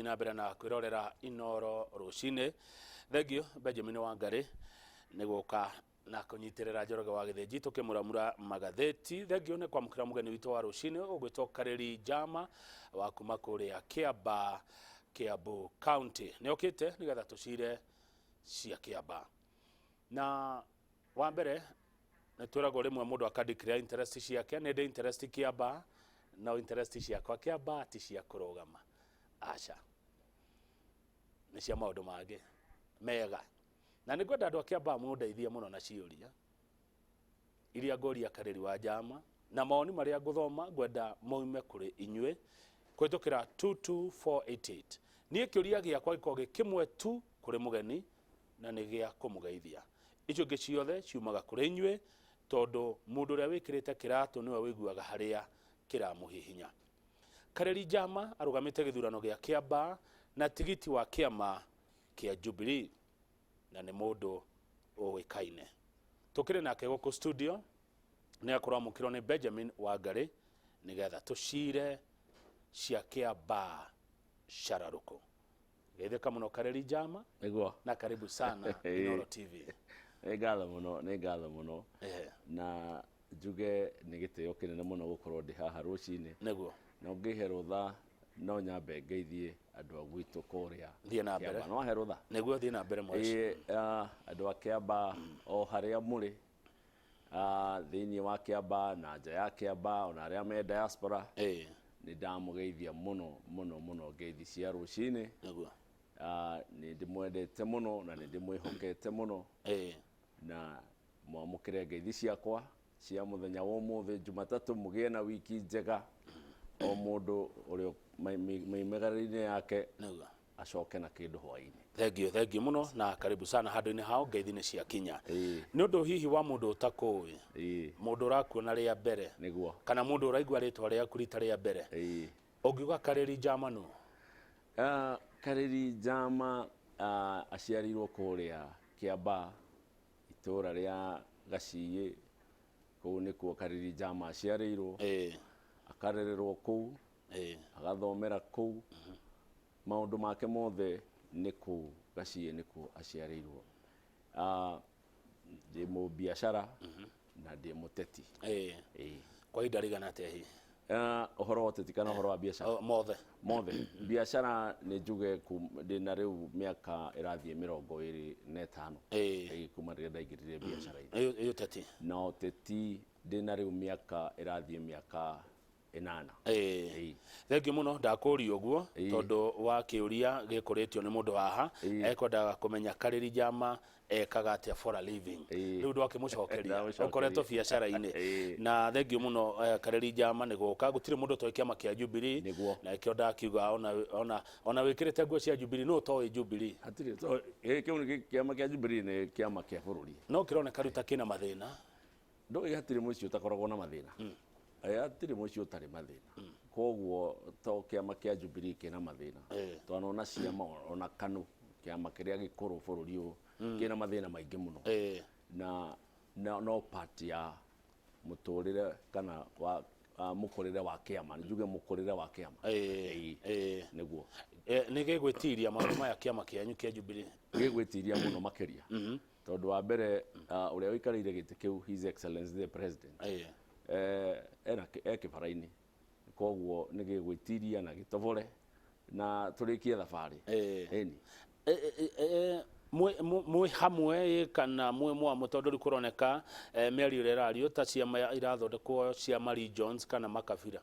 na mbere na kwĩrorera Inoro rũcinĩ. Thengiũ Benjamin Wangarĩ nĩ gũka na kũnyitĩrĩra Njoroge wa Gĩthĩnji tũkĩmũramura magathĩti. Thengiũ nĩ kwamũkĩra mũgeni witũ wa rũcinĩ ũgwĩtwo Karĩri Njama wa kuma kũrĩa Kĩamba, Kiambu County. Nĩ okĩte nĩgetha tũcire cia Kĩamba. Na wa mbere nĩ twĩragwo rĩmwe mũndũ aka declare interest ciake. Nĩ ndĩ interest Kĩamba, no interest ciakwa Kĩamba ti cia kũrũgama, aca, nĩ cia maũndũ mangĩ mega. Na nĩ ngwenda andũ a Kĩamba mũndeithie mũno na ciũria iria ngũria Karĩri wa Njama, na mawoni marĩa ngũthoma ngwenda moime kũrĩ inyuĩ kũhĩtũkĩra 22488. Niĩ kĩũria gĩakwa gĩkoragwo gĩ kĩmwe tu kũrĩ mũgeni, na nĩ gĩa kũmũgeithia. Icio ingĩ ciothe ciumaga kũrĩ inyuĩ, tondũ mũndũ ũrĩa wĩkĩrĩte kĩratũ nĩwe wĩiguaga harĩa kĩramũhihinya. Karĩri Njama arũgamĩte gĩthurano gĩa Kĩambaa na tigiti wa kĩama kĩa Jubilee, na nĩ mũndũ ũĩkaine. Tũkĩrĩ nake gũkũ studio, nĩ akorwo amũkĩrwo nĩ Benjamin Wangarĩ nĩgetha tũcire cia Kĩambaa cararũkũ. Geithĩka mũno Kareri Njama. Nĩguo. Na karibu sana Inooro TV. Nĩ ngatho mũno, nĩ ngatho mũno. Na njuge nĩ gĩtĩo kĩnene mũno gũkorwo ndĩ haha rũcinĩ. Nĩguo. Na ũngĩhe rũtha no nyambe ngeithie andũ a gwitũ kũrĩa. Thiĩ na mbere. Kĩamba. No wahe rũtha? Nĩguo, thiĩ na mbere mweci. Ĩĩ, andũ a Kĩamba o harĩa mũrĩ, thĩinĩ wa Kĩamba na nja ya Kĩamba, ona arĩa me diaspora, nĩ ndamũgeithia mũno mũno mũno ngeithi cia rũcinĩ. Nĩguo. Nĩ ndĩmwendete mũno na nĩ ndĩmwĩhokete mũno. Na mwamũkĩre ngeithi ciakwa cia mũthenya wa ũmũthĩ Jumatatũ, mũgĩe na wiki njega. O mũndũ ũrĩa mĩimegarĩre-inĩ yake Nĩguo. acoke na kĩndũ hwaĩ-inĩ. Thengiũ, thengiũ mũno na karibu sana handũ-inĩ hao, ngeithi nĩ ciakinya. Nĩ ũndũ hihi wa mũndũ ũtakũĩ, mũndũ ũrakuona rĩa mbere, Nĩguo. kana mũndũ ũraigua rĩtwa rĩaku rita rĩa mbere, ũngiuga Karĩri Njama nũ? Karĩri Njama aciarĩirwo kũrĩa Kĩambaa, itũũra rĩa Gaciĩ, kũu nĩkuo Karĩri Njama aciarĩirwo, akarererwo kũu, agathomera kũu, maũndũ make mothe nĩ kũu Gaciĩ nĩkuo aciarĩirwo. Ndĩ mũbiacara na ndĩ mũteti. Kwa ihinda rĩigana atĩa hihi? Ũhoro wa ũteti kana ũhoro wa biacara? Mothe. Mothe. Biacara nĩ njuge ndĩna rĩu mĩaka ĩrathiĩ 25. Kuma rĩrĩa ndaingĩrire biacara-inĩ. Ĩ ũteti? Na ũteti ndĩna rĩu mĩaka ĩrathiĩ mĩaka 8. Thengiũ mũno ndakũria ũguo tondũ wa kĩũria gĩkũrĩtio nĩ mũndũ haha ekwendaga kũmenya Karĩri Njama ekaga atĩa for a living. Rĩu ndwakĩmũcokeria, Ndamũcokeria. ũkoretwo biacara-inĩ. Na thengiũ mũno Karĩri Njama nĩ gũka, gũtirĩ mũndũ ũtoĩ kĩama kĩa Jubilee. Nĩguo. Na nĩkĩo ndakiuga ona wĩkĩrĩte nguo cia Jubilee nũ ũtoĩ Jubilee? Hatirĩ, so, kĩu nĩ kĩama kĩa Jubilee nĩ kĩama kĩa bũrũri. No kĩroneka rĩu ta kĩna mathĩna. Ndũĩ hatirĩ mũciĩ ũtakoragwo na mathĩna. Hatirĩ mũciĩ ũtarĩ mathĩna. Koguo to kĩama kĩa Jubilee kĩna mathĩna. Twanona ciama ona KANU, kĩama kĩrĩa gĩkũrũ bũrũri ũyũ, kĩna mathĩna maingĩ mũno. Na no part ya mũtũrĩre kana wa mũkũrĩre wa kĩama, njuge mũkũrĩre wa kĩama. Nĩguo. Nĩ gĩgwĩtiria maũndũ maya kĩama kĩanyu kĩa Jubilee? Gĩgwĩtiria mũno makĩria. Tondũ wa mbere ũrĩa ũikarĩire gĩtĩ kĩu, His Excellency the President, ena e kĩbara-inĩ, koguo nĩ gĩgwĩtiria na gĩtobore na tũrĩkie thabarĩ. Ĩni. Mwĩ hamwe kana mwĩ mwamwe, tondũ rĩu kũroneka mĩario ĩrĩa ĩrario ta ciama irathondekwo cia ma regions kana makabira.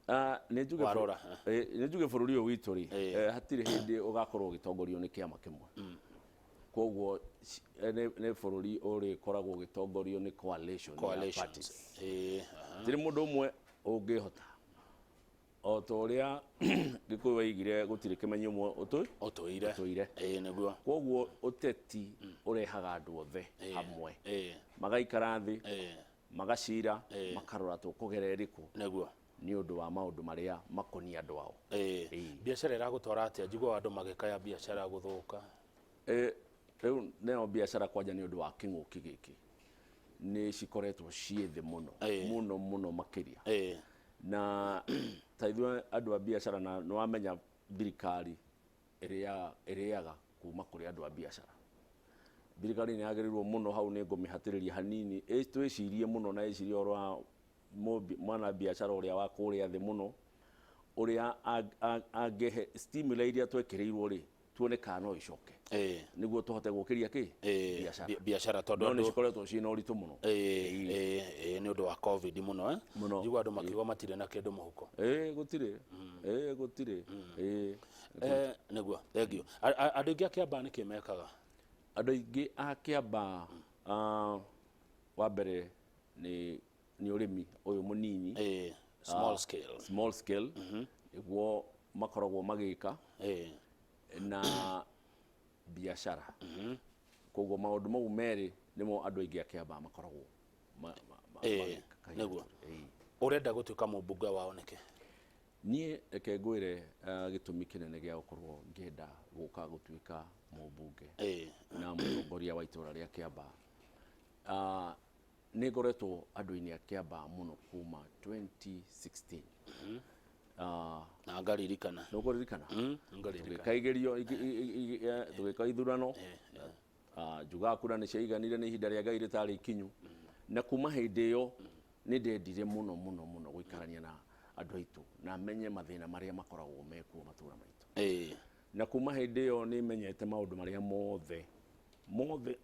Nĩ njuge Warora. Nĩ njuge bũrũri ũyũ witũ rĩ, hatirĩ hĩndĩ ũgakorwo ũgĩtongorio nĩ kĩama kĩmwe. Koguo nĩ bũrũri ũrĩkoragwo ũgĩtongorio nĩ coalition ya Coalitions. parties. Hatirĩ mũndũ ũmwe ũngĩhota. O ta ũrĩa Gĩkũyũ oigire gũtirĩ kĩmenyi ũmwe Ũtũire. ũtũire. Nĩguo. Koguo ũteti ũrehaga andũ othe hamwe. Magaikara thĩ, magacira, makarora tũkũgera ĩrĩkũ. Nĩguo. Nĩ ũndũ wa maũndũ marĩa makoniĩ andũ ao. Biacara ĩragũtwara atĩa? Njiguaga andũ magĩkaya biacara gũthũka. Rĩu nayo biacara kwanja nĩ ũndũ wa kĩng'ũki gĩkĩ nĩ cikoretwo ciĩ thĩ mũno mũno mũno makĩria. Na ta ithuĩ andũ a biacara, na nĩ wamenya thirikari Ĩrĩaga kuma kũrĩ andũ a biacara. Thirikari nĩ yagĩrĩirwo mũno, hau nĩ ngũmĩhatĩrĩria hanini, twĩcirie mũno na ĩcirie ũhoro wa mwana biacara ũrĩa wa kũrĩa thĩ mũno, ũrĩa angĩhe stimuli iria twekĩrĩirwo rĩ, tuone kana no icoke nĩguo tũhote gũkĩria kĩ biacara. Biacara tondũ no nĩ cikoretwo ciĩna ũritũ mũno. Ĩĩ, nĩ ũndũ wa COVID mũno, eh? Mũno. Njigua andũ makiuga matirĩ na kĩndũ mũhuko. Ĩĩ, gũtirĩ, ĩĩ, gũtirĩ, ĩĩ. Nĩguo, thank you. Andũ aingĩ a Kĩambaa nĩkĩ mekaga? Andũ aingĩ a Kĩambaa, wa mbere nĩ ũrĩmi ũyũ mũnini. Small scale. Small scale nĩguo makoragwo magĩka na biacara. Koguo maũndũ mau merĩ nĩmo andũ aingĩ a Kĩambaa makoragwo magĩka kahinda tũrĩ. Ũrenda gũtuĩka mũmbunge wao nĩkĩ? Niĩ reke ngwĩre, gĩtũmi kĩnene gĩa gũkorwo ngĩenda gũka gũtuĩka mũmbunge na mũtongoria wa itũra rĩa Kĩambaa, nĩ ngoretwo andũ-inĩ a Kĩambaa mũno kuma 2016. Na ngaririkana. Nĩ ũkũririkana? Ngaririkana. Tũgĩka igerio, tũgĩka ithurano. Njugaga kura nĩ ciaiganire, nĩ ihinda rĩa Ngai rĩtarĩ ikinyu. Na kuma hĩndĩ ĩyo nĩ ndendire mũno mũno mũno gũikarania na andũ aitũ na menye mathĩna marĩa makoragwo mekuo matũra maitũ. Na kuma hĩndĩ ĩyo nĩ menyete maũndũ marĩa mothe mothe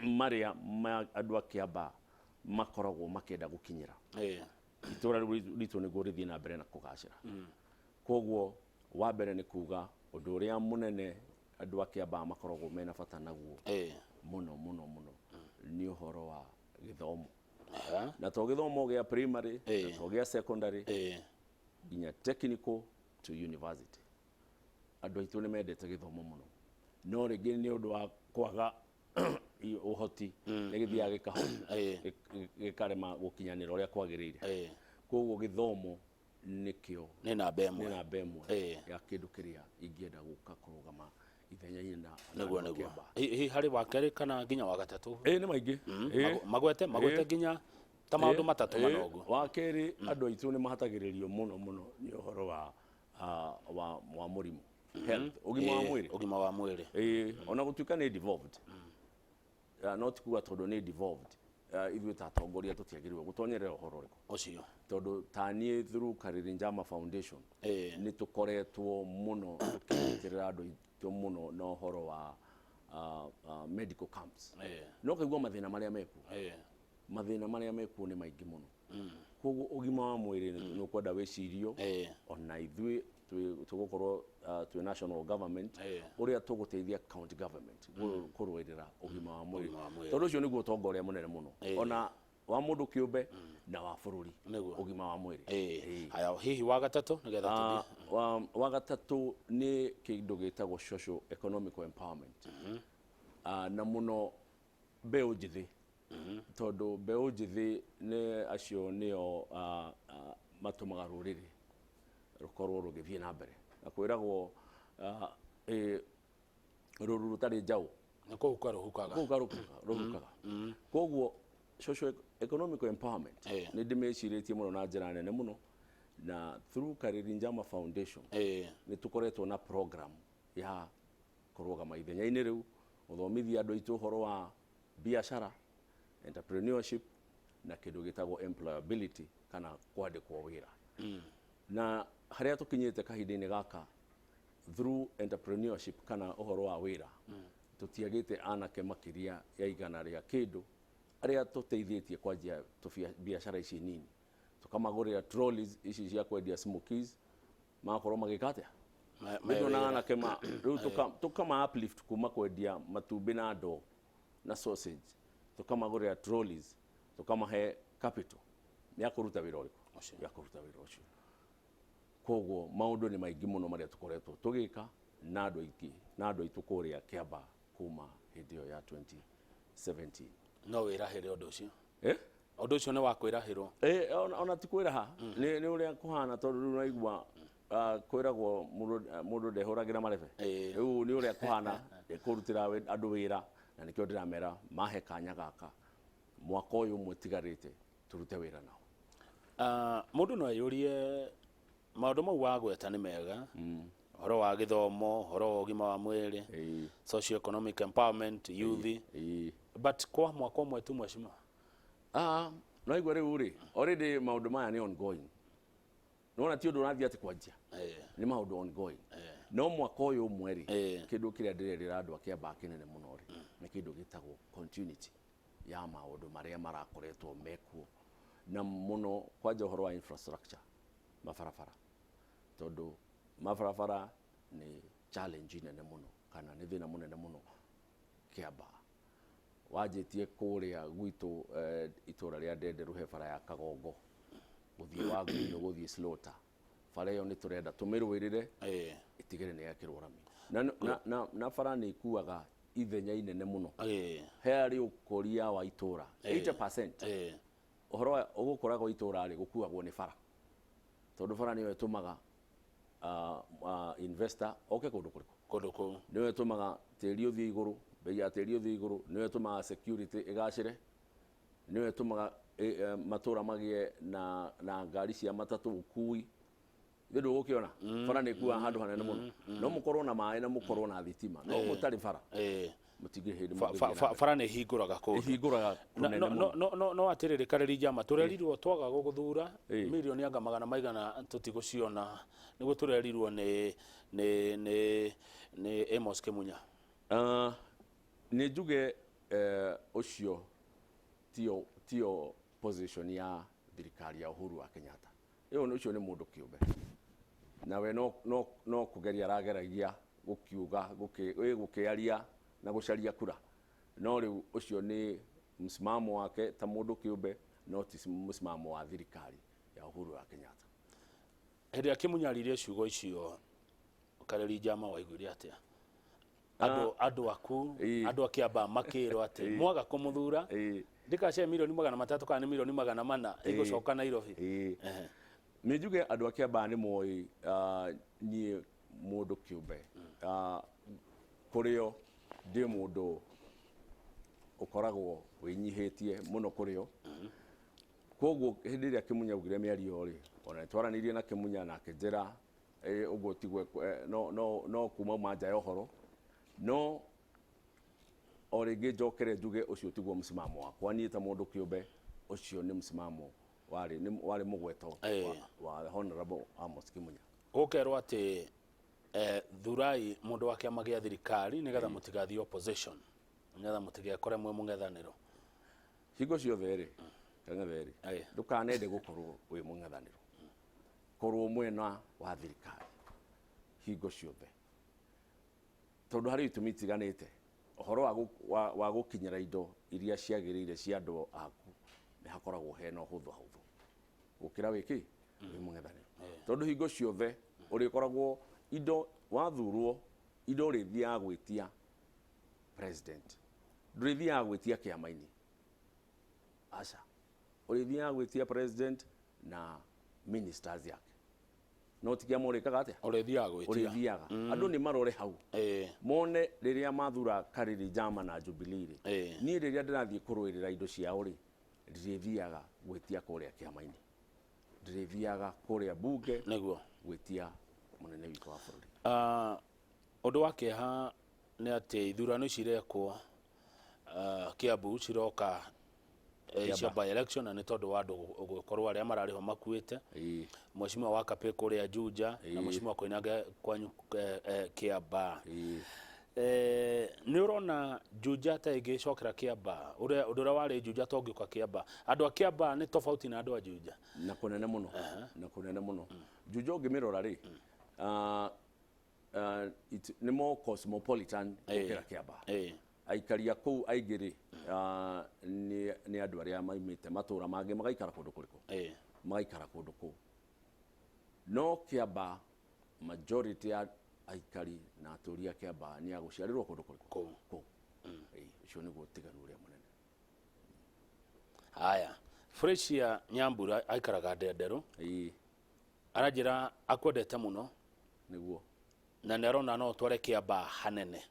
marĩa andũ a Kĩambaa makoragwo makĩenda gũkinyĩra itũra rĩu ritũ nĩguo rĩthiĩ na mbere na kũgacĩra. Koguo wa mbere nĩ kuga ũndũ ũrĩa mũnene andũ a Kĩambaa makoragwo mena bata naguo mũno mũno mũno nĩ ũhoro wa gĩthomo. Na to gĩthomo gĩa primary, na to gĩa secondary, nginya technical to university. Andũ aitũ nĩ mendete gĩthomo mũno, no rĩngĩ nĩ ũndũ wa kwaga ũhoti nĩ gĩthiaga gĩkarema gũkinyanĩra ũrĩa kwagĩrĩire. Koguo gĩthomo nĩkĩo nĩ namba nĩ ĩmwe. Namba ĩmwe ya kĩndũ kĩrĩa ingĩenda gũka kũrũgama ithenya-inĩ na andũ a Kĩambaa. Hihi harĩ wa kerĩ kana nginya wa gatatũ? Ĩĩ, nĩ maingĩ. Magwete nginya ta maũndũ matatũ mana ũguo. Wa kerĩ, andũ aitũ nĩ mahatagĩrĩrio mũno mũno nĩ ũhoro wa mũrimũ, health, ũgima wa mwĩrĩ. Ũgima wa mwĩrĩ. Ĩĩ, ona gũtuĩka nĩ devolved, no ti kuga tondũ nĩ devolved, ithuĩ ta atongoria tũtiagĩrĩirwo gũtonyerera ũhoro ũrĩkũ ũcio. Tondũ ta niĩ through Kariri Njama Foundation nĩ tũkoretwo mũno tũkĩnyitĩrĩra andũ aitũ mũno na ũhoro wa medical camps. No kaigua mathĩna marĩa mekuo, mathĩna marĩa mekuo nĩ maingĩ mũno. Koguo ũgima wa mwĩrĩ nĩ ũkwenda wĩcirio ona ithuĩ tũgũkorwo twĩ national government, ũrĩa tũgũteithia county government kũrũĩrĩra ũgima wa mwĩrĩ, Ũgima wa mwĩrĩ. tondũ ũcio nĩguo ũtonga ũrĩa mũnene mũno, ona wa mũndũ kĩũmbe na wa bũrũri, ũgima wa mwĩrĩ. Haya, hihi wa gatatũ nĩgetha tũthiĩ? Wa gatatũ nĩ kĩndũ gĩtagwo social economical empowerment. Na mũno mbeũ njĩthĩ, tondũ mbeũ njĩthĩ nĩ acio nĩo matũmaga rũrĩrĩ rũkorwo rũgĩthiĩ na mbere, na kwĩragwo rũru rũtarĩ njaũ nĩ kũhuka rũhukaga. Kũhuka rũhukaga. Koguo social economical empowerment nĩ ndĩmĩcirĩtie mũno na njĩra nene mũno, na through Kariri Njama Foundation nĩ tũkoretwo na program ya kũrũgama ithenya-inĩ rĩu, gũthomithia andũ aitũ ũhoro wa biacara, entrepreneurship, na kĩndũ gĩtagwo employability kana kwandĩkwo wĩra. Na harĩa tũkinyĩte kahinda-inĩ gaka through entrepreneurship kana ũhoro wa wĩra, tũtiagĩte anake makĩria ya 100 rĩa kĩndũ arĩa tũteithĩtie kwanjia biacara ici nini, tũkamagũrĩra trolleys ici cia kwendia smokies, magakorwo magĩka atĩa? Nĩ tuonaga Mewĩra. Anake ma rĩu tũkama uplift kuma kwendia matumbĩ na ndoo na sausage, tũkamagũrĩra trolleys, tũkamahe capital ya kũruta wĩra ũrĩkũ? Ũcio. Ya kũruta wĩra ũcio. Koguo maũndũ nĩ maingĩ mũno marĩa tũkoretwo tũgĩka na andũ aingĩ na andũ aitũ kũrĩa Kĩambaa kuma hĩndĩ ĩyo ya 2017. No wĩrahĩre ũndũ ũcio? Eh? Ũndũ ũcio nĩ wa kwĩrahĩrwo? Ona ti kwĩraha, nĩ ũrĩa kũhana, tondũ rĩu naigua kwĩragwo mũndũ ndehũragĩra marebe. Rĩu nĩ ũrĩa kũhana kũrutĩra andũ wĩra, na nĩkĩo ndĩramera mahe kanya gaka mwaka ũyũ ũmwe tigarĩte tũrute wĩra nao. Mũndũ no eyũrie, maũndũ mau wagweta nĩ mega. Ũhoro wa gĩthomo, ũhoro wa ũgima wa mwĩrĩ, socio economic empowerment, youth. But kwa mwaka ũmwe tu, mheshimiwa. Ah, no igua rĩu rĩ, already maũndũ maya nĩ ongoing. Nĩwona ti ũndũ ũrathiĩ atĩ kwanjia, nĩ maũndũ ongoing. No mwaka ũyũ ũmwe rĩ, kĩndũ kĩrĩa ndĩrerĩra andũ a Kĩambaa kĩnene mũno rĩ, nĩ kĩndũ gĩtagwo continuity ya maũndũ marĩa marakoretwo mekuo, na mũno kwanja ũhoro wa infrastructure, mabarabara, tondũ mabarabara nĩ challenge nene mũno kana nĩ thĩna mũnene mũno Kĩambaa. Wanjĩtie kũrĩa gwitũ, itũra rĩa Ndenderu, he bara ya Kagongo gũthiĩ Wanguinũ gũthiĩ Slaughter. Bara ĩyo nĩ tũrenda tũmĩrũĩrĩre, ĩtigĩre nĩ yekĩrwo rami, na bara nĩ ikuaga ithenya inene mũno he harĩ ũkũria wa itũra, 80% ũhoro wa ũgũkũra gwa itũra rĩ, gũkuagwo nĩ bara, tondũ bara nĩyo ĩtũmaga investor oke kũndũ kũrĩkũ? Kũndũ kũu. Nĩyo ĩtũmaga tĩri ũthiĩ igũrũ, bei ya tĩri ũthiĩ igũrũ, nĩyo ĩtũmaga security ĩgacĩre, nĩyo ĩtũmaga matũra magĩe na ngari cia matatũ, ũkui. Ithe ndũgũkĩona bara nĩ ĩkuaga handũ hanene mũno. No mũkorwo na maĩ na mũkorwo na thitima, no mũtarĩ bara, mũtingĩ hĩndĩ mũngĩthiĩ na mbere. Bara nĩ ihingũraga kũndũ. Ĩhingũraga kũnene no, mũno. No atĩrĩrĩ, Kareri Jama, tũrerirwo twaga gũgũthura, mirioni anga magana maigana tũtigũciona, nĩguo tũrerirwo nĩ Amos Kĩmunya. Ah, nĩ njuge ũcio tio position ya thirikari ya Uhuru wa Kenyatta. Ĩyo ũcio nĩ mũndũ kĩũmbe, nawe no kũgeria arageragia gũkiuga gũkĩaria na gũcaria kura, no rĩu ũcio nĩ msimamo wake ta mũndũ kĩũmbe, no ti msimamo wa thirikari ya Uhuru wa Kenyatta. Hĩndĩ ĩrĩa Kĩmunya aririe ciugo icio, Kareri Jama, waiguire atĩa? Andũ aku, andũ a Kĩambaa makĩrwo atĩ mwaga kũmũthura, ndikacia mirioni 300 kana nĩ mirioni 400 igũcoka Nairobi. Nĩ njuge andũ a Kĩambaa nĩ moĩ, niĩ mũndũ kĩũmbe, kũrĩo ndĩ mũndũ ũkoragwo wĩnyihĩtie mũno kũrĩo. Koguo hĩndĩ ĩrĩa Kĩmunya augire mĩario rĩ, ona nĩ twaranĩirie na Kĩmunya na akĩnjĩra ũguo tiguo, no kuma uma nja ya ũhoro. No o rĩngĩ njokere njuge ũcio tiguo msimamo wakwa niĩ ta mũndũ kĩũmbe. Ũcio nĩ msimamo warĩ mũgweto wa Honorable Amos Kĩmunya. Gũkerwo atĩ thurai mũndũ wa kĩama gĩa thirikari nĩgetha mũtigathiĩ opposition, nĩgetha mũtigekore mwĩ mũng'ethanĩro. Hingo ciothe rĩ, kang'ethe rĩ, ndũkanende gũkorwo wĩ mũng'ethanĩro, korwo mwena wa thirikari hingo ciothe, tondũ harĩ itũmi itiganĩte. Ũhoro wa gũkinyĩra indo iria ciagĩrĩire cia andũ aku nĩ hakoragwo hena ũhũthũ hũthũ gũkĩra wĩkĩ wĩ mũng'ethanĩro, tondũ hingo ciothe ũrĩkoragwo indo wathurwo, indo ũrĩthiaga gwĩtia president, ndũrĩthiaga gwĩtia kĩama-inĩ, aca, ũrĩthiaga gwĩtia president na ministers yake, no ti kĩama ũrĩkaga atĩa? Ũrĩthiaga gwĩtia. Ũrĩthiaga. Andũ nĩ marore hau, mone rĩrĩa mathura Kariri Jama na Jubilee rĩ, niĩ rĩrĩa ndĩrathiĩ kũrũĩrĩra indo ciao rĩ, ndĩrĩthiaga gwĩtia kũrĩa kĩama-inĩ, ndĩrĩthiaga kũrĩa bunge gwĩtia mũnene witũ wa bũrũri. Ah, ũndũ wa kĩeha nĩ atĩ ithurano ici irekwo Kiambu ciroka cia by election, na nĩ tondũ wa andũ gũkorwo arĩa mararĩho makuĩte, mheshimiwa wa Kapĩ kũrĩa Juja na mheshimiwa Koinange kwanyu Kiambaa. Nĩ ũrona Juja ta ĩngĩcokera Kiambaa? Ũrĩa ũndũ ũrĩa warĩ Juja to ũngĩũka Kiambaa? Andũ a Kiambaa nĩ tofauti na andũ a Juja. Na kũnene mũno, na kũnene mũno. Juja ũngĩmĩrora rĩ, nĩ more cosmopolitan gũkĩra Kiambaa. Aikari a kũu aingĩ rĩ, nĩ andũ arĩa maimĩte matũra mangĩ magaikara kũndũ kũrĩkũ? Magaikara kũndũ kũu. No Kiambaa, majority ya aikari na atũri a Kiambaa nĩ a gũciarĩrwo kũndũ kũrĩkũ? Kũu. Kũu. Ũcio nĩguo ũtiganu ũrĩa mũnene. Haya, Fresia Nyambura aikaraga Ndenderũ. Aranjĩra akwendete mũno na nĩ arona no ũtware Kiambaa hanene.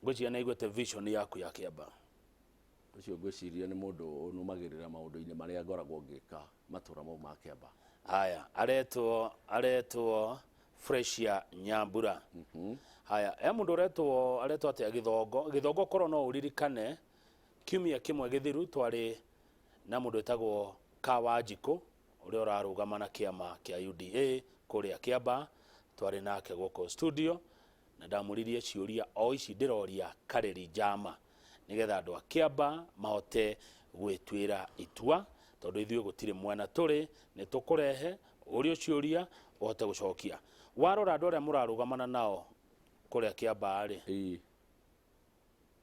Ngwĩciria nĩ aiguĩte vision yaku ya Kiambaa. Ũcio ngwĩciria nĩ mũndũ ũnũmagĩrĩra maũndũ-inĩ marĩa ngoragwo ngĩka matũra mau ma Kiambaa. Haya, aretwo aretwo Freshia Nyambura. Haya, he mũndũ ũretwo aretwo atĩa? Gĩthongo. Gĩthongo, korwo no ũririkane, kiumia kĩmwe gĩthiru twarĩ na mũndũ wĩtagwo Kawanjikũ ũrĩa ũrarũgama na kĩama kĩa UDA kũrĩa Kĩambaa. Twarĩ nake gũkũ studio na ndamũririe ciũria o ici ndĩroria Karĩri Njama, nĩgetha andũ a Kĩambaa mahote gwĩtuĩra itua, tondũ ithuĩ gũtirĩ mwena tũrĩ. Nĩ tũkũrehe ũrio ciũria ũhote gũcokia. Warora andũ arĩa mũrarũgamana nao kũrĩa Kĩambaa rĩ,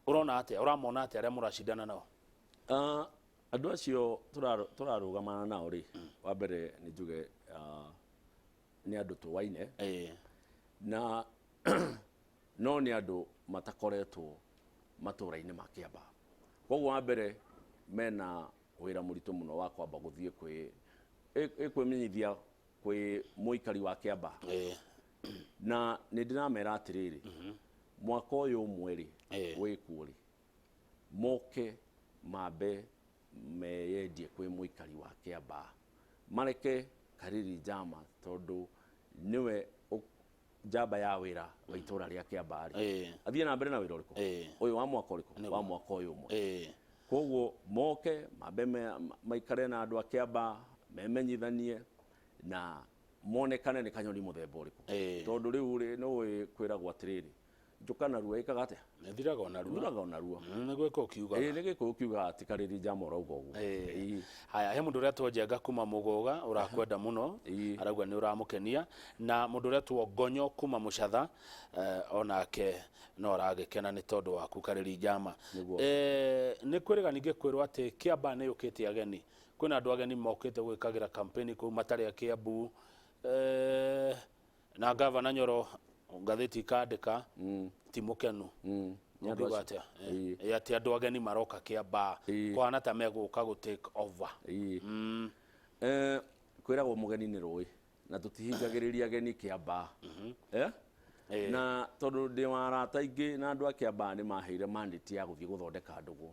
ũrona atĩa? Ũramona atĩa arĩa mũracindana nao? Ah, andũ acio tũrarũgamana nao rĩ, wa mbere nĩ njuge nĩ andũ tũwaine na no nĩ andũ matakoretwo matũra-inĩ ma Kĩambaa. Koguo wa mbere mena wĩra mũritũ mũno wa kwamba gũthiĩ kwĩ kwĩmenyithia kwĩ mũikari wa Kĩambaa. Na nĩ ndĩramera atĩrĩrĩ, mwaka ũyũ ũmwe rĩ wĩkuo rĩ, moke mambe meyendie kwĩ mũikari wa Kĩambaa, mareke Kariri Njama, tondũ nĩwe njamba ya wĩra wa itũra rĩa Kĩambaa rĩ, athiĩ na mbere na wĩra ũrĩkũ ũyũ wa mwaka ũrĩkũ, wa mwaka ũyũ ũmwe. Koguo moke mambe maikare na andũ a Kĩambaa, memenyithanie na monekane nĩ kanyoni mũthemba ũrĩkũ. Tondũ rĩu rĩ, nĩ ũĩ kwĩragwo atĩrĩrĩ, njũka narua ĩkaga atĩa? Ĩthiraga o narua. Ĩthiraga o narua. Nĩ gwĩka ũkiugaga. Ĩĩ, nĩ Gĩkũyũ kiugaga ti Karĩri Njama ũrauga ũguo. Haya, he mũndũ ũretwo Njenga kuma Mũgũga ũrakwenda mũno, arauga nĩ ũramũkenia, na mũndũ ũretwo Ngonyo kuma Mũcatha onake no aragĩkena nĩ tondũ waku, Karĩri Njama. Nĩguo. Nĩ kwĩrĩga ningĩ kwĩrwo atĩ Kĩambaa nĩ yũkĩte ageni. Kwĩna andũ ageni mokĩte gwĩkagĩra campaign kũu matarĩ a Kĩambu, na Gavana Nyoro ngathĩti ikandĩka ti mũkenu. Nĩ andũ ũngiuga acio. Atĩa? Atĩ andũ ageni maroka Kĩambaa kũhana ta megũka gũ take over. Kwĩragwo mũgeni nĩ rũĩ na tũtihingagĩrĩria ageni Kĩambaa. Eh? Na tondũ ndĩ wa arata aingĩ na andũ a Kĩambaa nĩ maheire mandate ya gũthiĩ gũthondeka ndũgũ.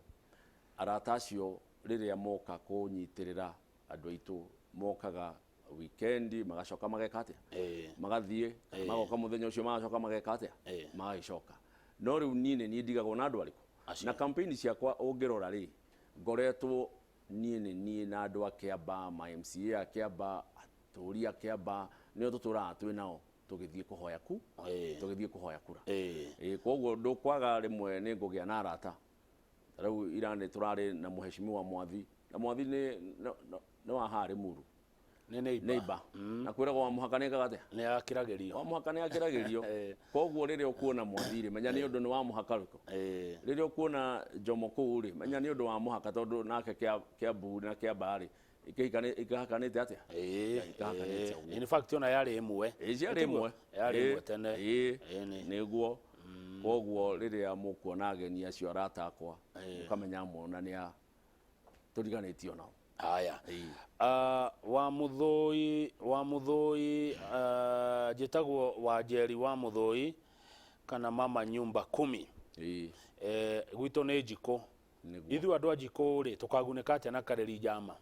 Arata acio rĩrĩa moka kũnyitĩrĩra andũ aitũ, mokaga weekend, magacoka mageka atĩa? Magathiĩ, magoka mũthenya ũcio, magacoka mageka atĩa? Magagĩcoka. No rĩu niĩ nĩ niĩ ndigagwo na andũ arĩkũ? Acio. Na campaign ciakwa ũngĩrora rĩ, ngoretwo niĩ nĩ niĩ na andũ a Kĩambaa, ma MCA a Kĩambaa, atũri a Kĩambaa, nĩo tũtũraga twĩ nao tũgĩthiĩ kũhoya ku tũgĩthiĩ kũhoya kura. Koguo ndũkwaga rĩmwe nĩ ngũgĩa na arata. Ta rĩu ira nĩ tũrarĩ na mũheshimiwa Mwathi, na Mwathi nĩ wa haha Limuru. Nĩ neighbor. Neighbor. Na kwĩragwo wa mũhaka nĩ ekaga atĩa? Nĩ akĩragĩrio. Wa mũhaka nĩ akĩragĩrio. Koguo rĩrĩa ũkuona Mwathi rĩ, menya nĩ ũndũ nĩ wa mũhaka rĩko. Rĩrĩa ũkuona Jomo kũu rĩ, menya nĩ ũndũ wa mũhaka, tondũ nake Kĩambu na Kĩambaa rĩ, ikĩhakanĩte atĩa? Ikahakanĩte ũguo. In fact ona yarĩ ĩmwe. Ĩĩ, ciarĩ ĩmwe. Yarĩ ĩmwe tene. Ĩĩ, nĩ. Nĩguo. Koguo rĩrĩa mũkuona ageni acio arata akwa, mũkamenya mona nĩ a tũriganĩtio nao. Haya. Wa Mũthũi, wa Mũthũi, njĩtagwo Wanjeri wa Mũthũi kana mama nyumba kumi. Gwitũ nĩ Njikũ. Nĩguo. Ithuĩ andũ a Njikũ rĩ, tũkagunĩka atĩa na Karĩri Njama?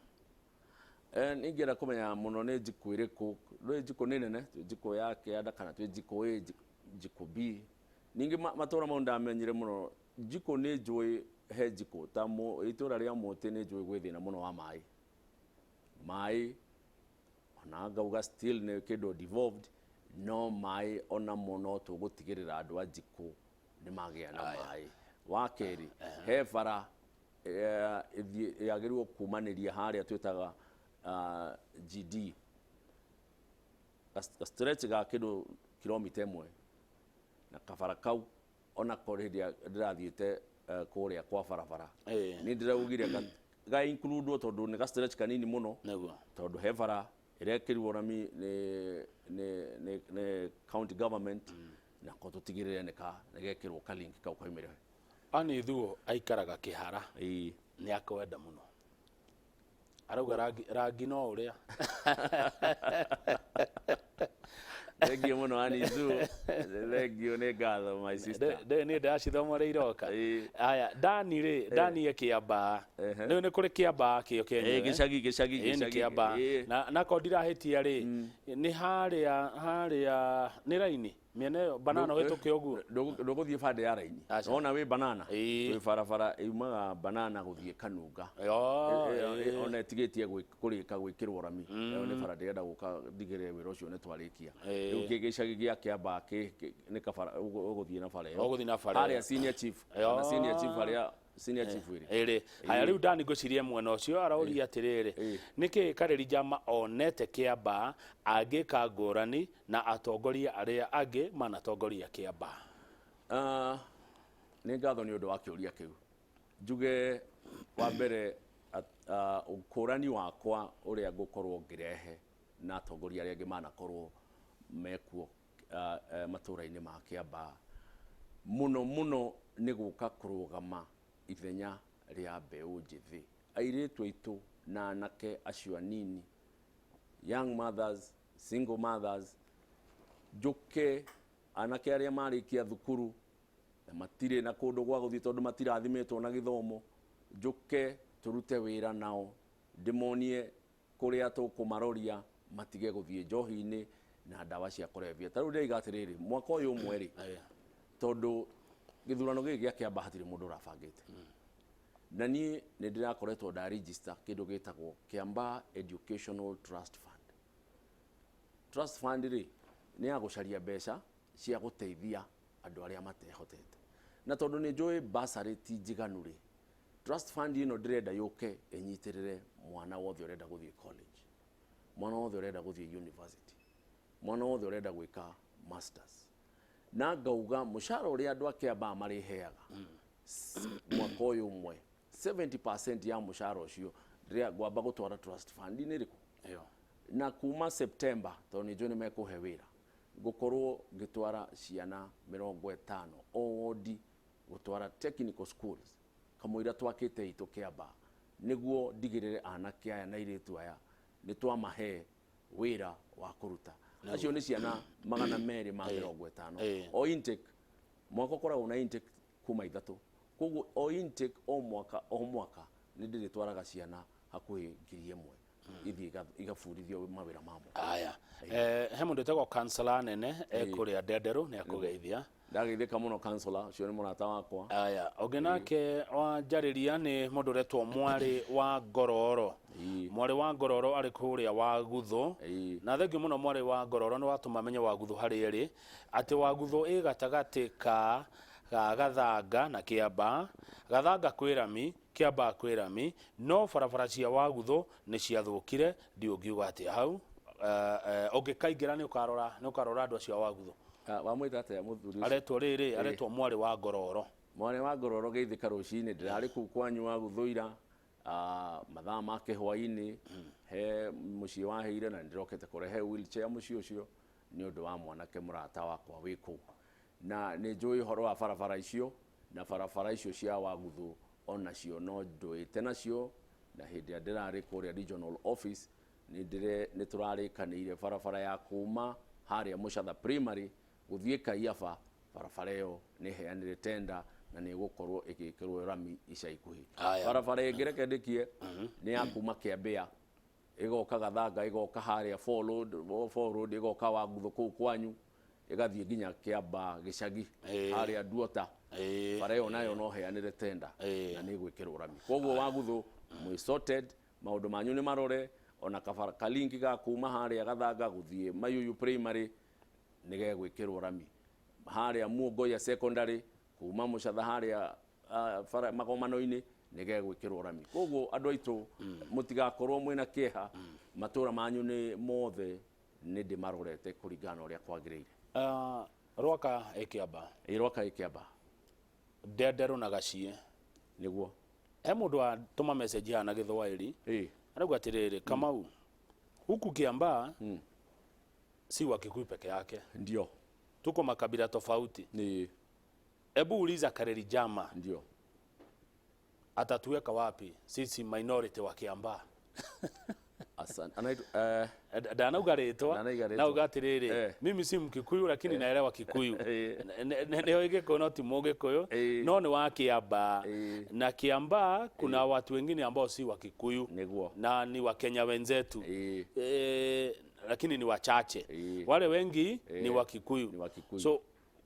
Ningĩenda kũmenya mũno nĩ Njikũ ĩrĩkũ. Nĩ Njikũ nĩ nene, twĩ Njikũ ya kĩanda kana twĩ Njikũ A, Njikũ B. Ningĩ matũra mau ndamenyire mũno, Njikũ nĩ njũĩ he Njikũ ta itũra rĩa Mũtĩ nĩ njũĩ gwĩ thĩna mũno wa maĩ. Maĩ ona ngauga still nĩ kĩndũ devolved, no maĩ onamo no tũgũtigĩrĩra andũ a Njikũ nĩ magĩa na maĩ. Wa kerĩ, he bara yagĩrĩirwo kumanĩria harĩa twĩtaga GD. Ka stretch ga kĩndũ kilomita 1 na kabara kau onako hĩndĩ ĩrĩa ndĩrathiĩte kũrĩa kwa barabara, nĩ ndĩraugire ga include tondũ nĩ ga stretch kanini mũno. Tondũ he bara ĩrekĩrirwo rami nĩ county government, nako tũtigĩrĩre nĩ gekĩrwo ka link kau kaumĩre. Ani Thuo aikaraga Kĩhara. Nĩ akwenda mũno, arauga rangi, rangi no ũrĩa. Thank you mũno Anizu, thank you, nĩ ngatho, my sister. Nĩ ndacithoma ũrĩa iroka. Aya, Dani rĩ, Dani e Kĩambaa. Nĩ nĩ kũrĩ Kĩambaa kĩo kĩenyewe? Gĩcagi, gĩcagi. Ĩĩ, nĩ Gĩcagi. Kĩambaa. Na nakorwo ndirahĩtia rĩ, nĩ harĩa harĩa nĩ raini mĩena ĩyo banana ũhĩtũke ũguo. Ndũgũthiĩ bande ya raini. Aca. Wona wĩ banana, twĩ barabara yumaga banana gũthiĩ Kanunga. Ona ĩtigĩtie kũrĩka gwĩkĩrwo rami. Ĩyo nĩ bara ndĩrenda gũka ndigĩrĩre wĩra ũcio nĩ twarĩkia. Rĩu gĩcagi gĩa Kĩambaa nĩ kabara ũgũthiĩ na bara ĩyo. Ũgũthiĩ na bara ĩyo. Harĩa senior chief, kana senior chief, harĩa senior chief ĩrĩ. Ĩrĩ haya. Rĩu Dani, ngwĩciria mwena ũcio aroria atĩrĩrĩ, nĩkĩ Karĩri Jama onete Kĩambaa angĩka ngũrani na atongoria arĩa angĩ manatongoria Kĩambaa? Ah, nĩ ngatho nĩ ũndũ wa kĩũria kĩu. Njuge wa mbere, ũkũrani wakwa ũrĩa ngũkorwo ngĩrehe na atongoria arĩa angĩ manakorwo mekuo matũũra-inĩ ma Kĩambaa mũno mũno nĩ gũka kũrũgama ithenya rĩa mbeũ njĩthĩ, airĩtu aitũ na anake acio anini, young mothers, single mothers. Njũke anake arĩa marĩkia thukuru na matirĩ na kũndũ gwa gũthiĩ tondũ matirathimĩtwo na gĩthomo, njũke tũrute wĩra nao, ndĩmonie kũrĩa tũkũmaroria matige gũthiĩ njohi-inĩ na ndawa cia kũrebia. Ta rĩu ndĩraiga atĩrĩrĩ, mwaka ũyũ ũmwe rĩ, tondũ gĩthurano gĩkĩ gĩa Kĩamba hatirĩ mũndũ ũrabangĩte, na niĩ nĩ ndĩrakoretwo nda register kĩndũ gĩtagwo Kiambaa Educational Trust Fund. Trust fund rĩ, nĩ ya gũcaria mbeca cia gũteithia andũ arĩa matehotete, na tondũ nĩ njũĩ bursary ti njiganu rĩ, trust fund ĩno ndĩrenda yũke ĩnyitĩrĩre mwana wothe ũrenda gũthiĩ college, mwana wothe ũrenda gũthiĩ university, mwana wothe ũrenda gwĩka masters. Na ngauga mũcara ũrĩa andũ a Kĩambaa marĩheaga mwaka ũyũ ũmwe, 70% ya mũcara ũcio ndĩrĩa ngwamba gũtwara trust fund -inĩ ĩrĩkũ. Ĩyo. Na kuma September, tondũ nĩ njũĩ nĩ mekũhe wĩra, ngũkorwo ngĩtwara ciana 50 o wodi, gũtwara technical schools kamũira twakĩte itũ Kĩambaa, nĩguo ndigĩrĩre anake aya na airĩtu aya nĩ twamahe wĩra wa kũruta. Acio nĩ ciana 250. O intake, mwaka ũkoragwo na intake kuma 3, koguo o intake, o mwaka o mwaka, nĩ ndĩrĩtwaraga ciana hakuhĩ 1000 ithiĩ igabundithio mawĩra ma moko. Aya, he mũndũ wĩtagwo kansela nene ekũrĩa Ndenderũ, nĩ akũgeithia. Ndageithĩka mũno, kansela ũcio nĩ mũrata wakwa. Aya, ũngĩ nake wanjarĩria nĩ mũndũ ũretwo Mwarĩ wa Ngororo. Mwarĩ wa Ngororo arĩ kũrĩa wa Guthũ. Na thengiũ mũno, Mwarĩ wa Ngororo, nĩ watũma menye wa Guthũ harĩa ĩrĩ, atĩ wa Guthũ ĩ gatagatĩ ka ga Gathanga na Kĩambaa. Gathanga kwĩ rami, Kĩambaa kwĩ rami, no barabara cia wa Guthũ nĩ ciathũkire. Ndiũngiuga atĩa hau? Ũngĩkaingĩra nĩ ũkarora andũ acio a wa Guthũ. Ah, wamwĩta atĩa mũthuri ũcio? Aretwo rĩrĩ, aretwo Mwarĩ wa Ngororo. Mwarĩ wa Ngororo, geithĩka rũcinĩ. Ndĩrarĩ kũu kwanyu wa Gũthũira mathaa ma kĩhwainĩ, he mũciĩ waheire, na nĩndĩrokĩte kũrehe wheelchair mũciĩ ũcio nĩ ũndũ wa mwanake mũrata wakwa wĩ kũu. Na nĩ njũĩ ũhoro wa barabara icio, na barabara icio cia Waguthu onacio no ndũĩte nacio, na hĩndĩ ĩrĩa ndĩrarĩ kũrĩa regional office nĩ tũrarĩkanĩire barabara ya kuma harĩa Mũcatha Primary gũthiĩ Kaiaba, barabara ĩyo nĩ heanire tenda na nĩ ĩgũkorwo ĩgĩkĩrwo rami ica ikuhĩ. Aya. Barabara ĩngĩ, reke ndĩkie, nĩ ya kuma Kĩambĩa ĩgoka Gathanga, ĩgoka harĩa Fall Road, Fall Road, ĩgoka Wanguthu kũu kwanyu, ĩgathiĩ nginya Kĩamba gĩcagi harĩa Nduota. Bara ĩyo nayo no heanĩre tenda na nĩ ĩgwĩkĩrwo rami. Koguo Waguthu mwĩ sorted, maũndũ manyu nĩ marore. Ona kabara kalinki ga kuma harĩa Gathanga gũthiĩ Mayuyu Primary nĩ gegwĩkĩrwo rami, harĩa Muongoya Secondary kuma Mũcatha harĩa bara magomano-inĩ nĩ gegwĩkĩrwo rami. Koguo andũ aitũ, mũtigakorwo mwĩna kĩeha, matũra manyu nĩ mothe nĩ ndĩmarorete kũringana na ũrĩa kwagĩrĩire. Rwaka ĩ Kĩamba? Ĩ, Rwaka ĩ Kĩamba. Ndenderũ na Gaciĩ. Nĩguo. He mũndũ watũma message haha na Gĩthwaĩri, arauga atĩrĩrĩ, "Kamau, huku Kiambaa si wa Kikuyu peke yake, tuko makabila tofauti. Ebu uliza Kareri Jama atatuweka wapi sisi minority wa Kiambaa?" Asante. Anaitwa Ndanauga rĩtwa. Ndanauga rĩtwa. Nauga atĩrĩrĩ, mimi si Mkikuyu lakini naelewa Kikuyu. Nĩoĩ Gĩkũyũ no ti Mũgĩkũyũ, no nĩ wa Kiambaa. Na Kiambaa kuna watu wengine ambao si wa Kikuyu na ni Wakenya wenzetu, lakini ni wachache. Wale wengi ni wa Kikuyu. Ni wa Kikuyu. So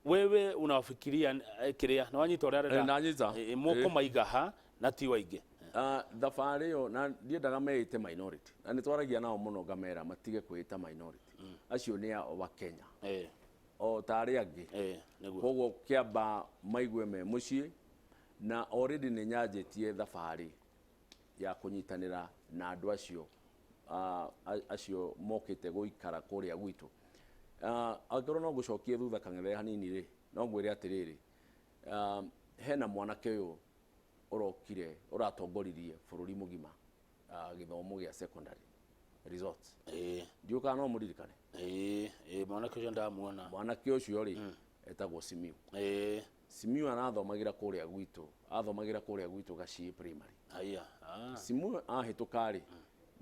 wewe unafikiria kiria na wanyita ũrĩa arenda? Nanyita. Mũkũmaiga ha na ti waingĩ? Ah, thabarĩ ĩyo na ndiendaga meĩte minority, na nĩ twaragia nao mũno, ngamera matige kwĩĩta minority. Acio nĩ a wa Kenya o ta arĩa angĩ. Nĩguo. Koguo Kĩamba maigue me mũciĩ, na already nĩ nyanjĩtie thabarĩ ya kũnyitanĩra na andũ acio, acio mokĩte gũikara kũrĩa gwitũ. Angĩkorwo no ngũcokie thutha kang'ethe hanini rĩ, no ngwĩre atĩrĩrĩ, hena mwanake ũyũ ũrokire ũratongoririe bũrũri mũgima, gĩthomo gĩa secondary results. Ndiũĩ kana no mũririkane. Ĩĩ, mwanake ũcio ndamuona. Mwanake ũcio rĩ, etagwo Simiu. Simiu arathomagĩra kũrĩa gwitũ, athomagĩra kũrĩa gwitũ Gaciĩ Primary. Haya, ah. Simiu ahĩtũka rĩ,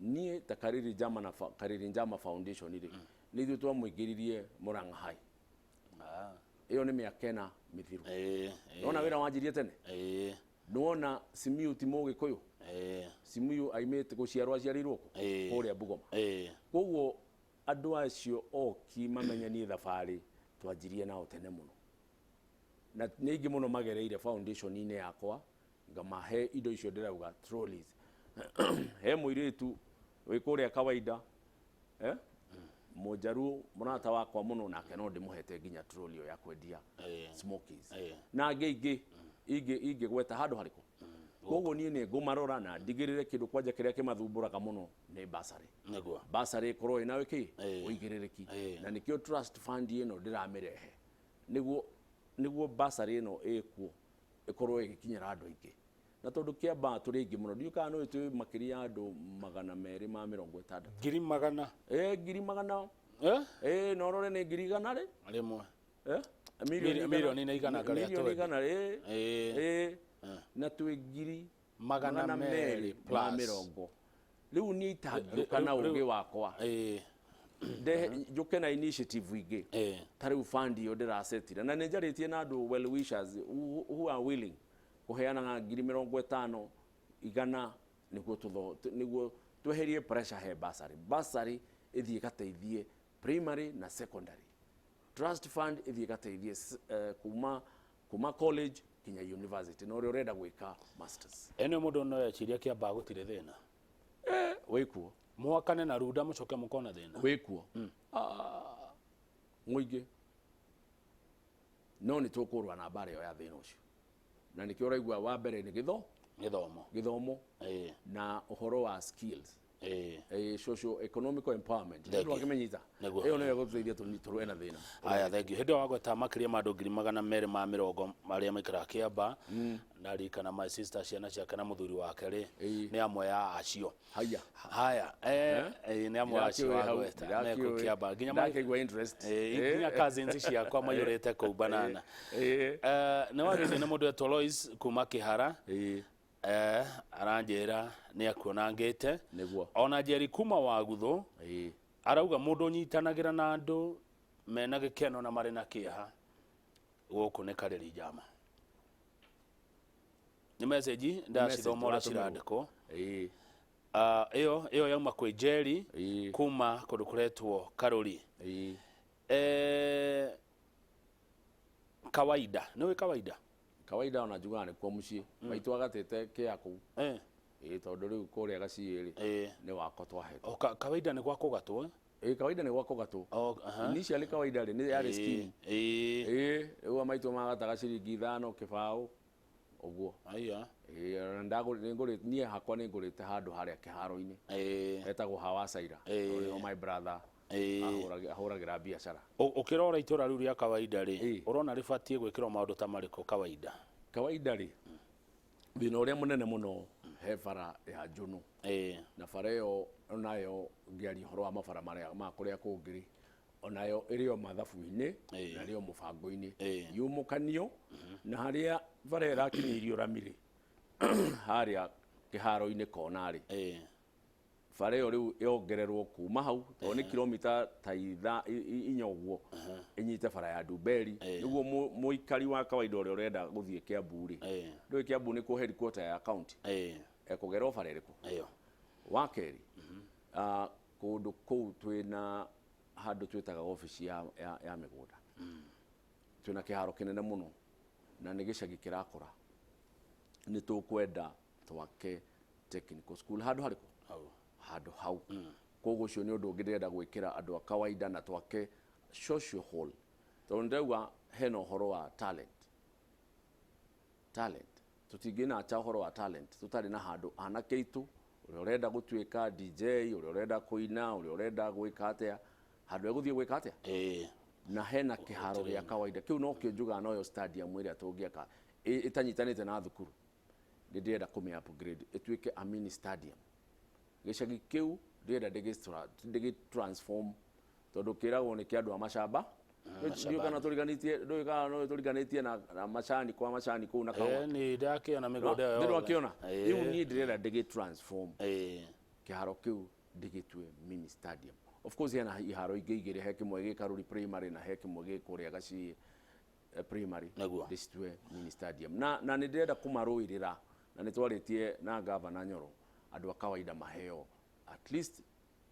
niĩ ta Kariri Njama na Kariri Njama Foundation rĩ, nĩ ithuĩ twamũingĩririe Murang'a High. Ĩyo nĩ mĩaka 4 mĩthiru. Nĩwona wĩra wanjirie tene? Nĩwona Simiu ti Mũgĩkũyũ? Simiu aimĩte gũciarwo, aciarĩirwo kũ? Kũrĩa Bugoma. Koguo andũ acio oki mamenye niĩ thabarĩ twanjirie nao tene mũno, na nĩ aingĩ mũno magereire foundation-inĩ yakwa, ngamahe indo icio ndĩrauga, trolleys. He mũirĩtu wĩ kũrĩa kawaida, Mũnjaruo, mũrata wakwa mũno, nake no ndĩmũhete nginya trolley ĩyo ya kwendia smokies, na angĩ ingĩ ingĩ ingĩgweta handũ harĩkũ. Koguo niĩ nĩ ngũmarora na ndigĩrĩre kĩndũ kwanja kĩrĩa kĩmathumbũraga mũno nĩ bursary. Bursary ĩkorwo ĩna kĩ ũigĩrĩrĩki, na nĩkĩo trust fund ĩno ndĩramĩrehe, nĩguo bursary ĩno ĩkuo ĩkorwo ĩgĩkinyĩra andũ aingĩ. Na tondũ Kĩambaa tũrĩ aingĩ mũno, ndiũĩ kana nĩũĩ twĩ makĩria ya andũ 260. Ngiri magana? Ngiri magana. Na ũrore nĩ 100,000 rĩ. Rĩmwe. Milioni. Milioni na igana ngarĩa Milioni twendi. igana rĩ. Na twĩ ngiri magana magana merĩ merĩ ma plus. mĩrongo. Rĩu niĩ itangĩũka na ũgĩ wakwa, ndehe njũke na initiative ingĩ, ta rĩu fund ĩyo ndĩracetire, na nĩ njarĩtie na andũ well wishers who are willing kũheanaga 50,000, 100, nĩguo nĩguo tweherie pressure he bursary. Bursary ĩthiĩ ĩgateithie primary na secondary. Trust fund ĩthiĩ ĩgateithie kuma college kinya university na ũrĩa ũrenda gwĩka masters. Ĩno mũndũ no eciria Kĩambaa gũtirĩ thĩna. Wĩkuo. Mwakane na runda mũcoke mũkona thĩna. Wĩkuo. Ah, mũingĩ no nĩ tũkũrũa na mbara ĩyo ya thĩna ũcio, na nĩkĩo ũraigua wa mbere nĩ gĩthomo. Gĩthomo na ũhoro wa skills, social economical empowerment. Thank you. Wakĩmenyita. Ĩyo nĩyo ĩgũtũteithia tũrũe na thĩna. Haya, thank you. Hĩndĩ ĩyo wagweta makĩria ma andũ 220,000 marĩa maikaraga Kĩamba, na ririkana my sister, ciana ciake na mũthuri wake rĩ, nĩ amwe ya acio. Haya. Haya, nĩ amwe acio Ndĩrakĩũĩ hau, wagweta mekũ ndĩrakĩũĩ. Kĩamba nginya Ndakĩigua interest. Nginya cousins ciakwa maiyũrĩte kũu banana. Nĩ warĩtie na mũndũ etwo Lois kuma Kĩhara. Aranjĩra nĩ akuonangĩte. Ona Njeri kuma Waguthũ arauga mũndũ ũnyitanagĩra na andũ mena gĩkeno na marĩ na kĩeha gũkũ nĩ Karĩri Njama. Nĩ message ndacithoma ũrĩa ũratũmĩrwo. Cirandĩkwo. Ah, ĩyo yauma kwĩ Njeri kuma kũndũ kũretwo Karũri. Kawaida, nĩũĩ kawaida? Kawaida ona njugaga nĩkuo mũciĩ maitũ agatĩte kĩa kũu. Tondũ rĩu kũrĩa Gaciĩ rĩ, nĩ wako twahetwo. O, kawaida nĩ gwa kũgatwo, eh? Kawaida nĩ gwa kũgatwo. O, aha. Initially kawaida rĩ, nĩ yarĩ scheme. Rĩu maitũ magataga ciringi 5 kĩbaũ ũguo. Aya. Ona nĩngũrĩte, niĩ hakwa nĩngũrĩte handũ harĩa kĩharo-inĩ. Hetagwo Hawasaira. Nĩho my brother ahũragĩra biacara. Ũkĩrora itũra rĩu rĩa kawaida rĩ, ũrona rĩbatiĩ gwĩkĩrwo maũndũ ta marĩkũ kawaida? Kawaida rĩ, thĩna ũrĩa mũnene mũno he bara ya Njũnũ. Na bara ĩyo onayo ngĩaria ũhoro wa mabara marĩa ma kũrĩa kũngĩ rĩ, onayo ĩrĩ o mathabu-inĩ na ĩrĩ o mũbango-inĩ. Yumũkanio na harĩa bara ĩrakinyĩirio rami rĩ, harĩa kĩharo-inĩ kona rĩ, Bara ĩyo rĩu yongererwo kuma hau, tondũ nĩ kilomita ta 4 ũguo, ĩnyite bara ya Ndumberi, nĩguo mũikari wa kawaida ũrĩa ũrenda gũthiĩ Kiambu rĩ, ndũĩ Kiambu nĩkuo headquarter ya county, ekũgera o bara ĩrĩkũ? Ĩyo. Wa kerĩ, kũndũ kũu twĩna handũ twĩtaga obici ya mĩgũnda, twĩna kĩharo kĩnene mũno na nĩ gĩcagi kĩrakũra. Nĩ tũkwenda twake technical school handũ harĩkũ? Hau. Handũ hau. Koguo ũcio nĩ ũndũ ũngĩ ndĩrenda gwĩkĩra andũ a kawaida, na twake social hall, tondũ ndĩrauga hena ũhoro wa talent. Tũtingĩnacha ũhoro wa talent tũtarĩ na handũ anake aitũ, ũrĩa ũrenda gũtuĩka DJ, ũrĩa ũrenda kũina, ũrĩa ũrenda gwĩka atĩa, handũ egũthiĩ gwĩka atĩa, na hena kĩharo gĩa kawaida kĩu nokĩo njugaga noyo stadium ĩrĩa tũngĩaka ĩtanyitanĩte na thukuru. Nĩ ndĩrenda kũmĩ upgrade ĩtuĩke a mini stadium. Gĩcagi kĩu ndĩrenda ndĩgĩ transform, tondũ kĩragwo nĩ kĩa andũ a macamba. Ndiũĩ kana tũriganĩtie, ndũĩ kana no tũriganĩtie na macani, kwa macani kũu na kahũa. Nĩ ndakĩona mĩgũnda ĩyo yothe. Ndĩrakĩona rĩu niĩ ndĩrenda ndĩgĩ transform kĩharo kĩu, ndĩgĩtue mini stadium. Of course hena iharo ingĩ igĩrĩ, he kĩmwe gĩ Karuri Primary na he kĩmwe gĩ kũrĩa Gacii Primary. Ndĩcitue mini stadium, na nĩ ndĩrenda kũmarũĩrĩra, na nĩ twarĩtie na Gavana Nyoro, andũ a kawaida maheo, at least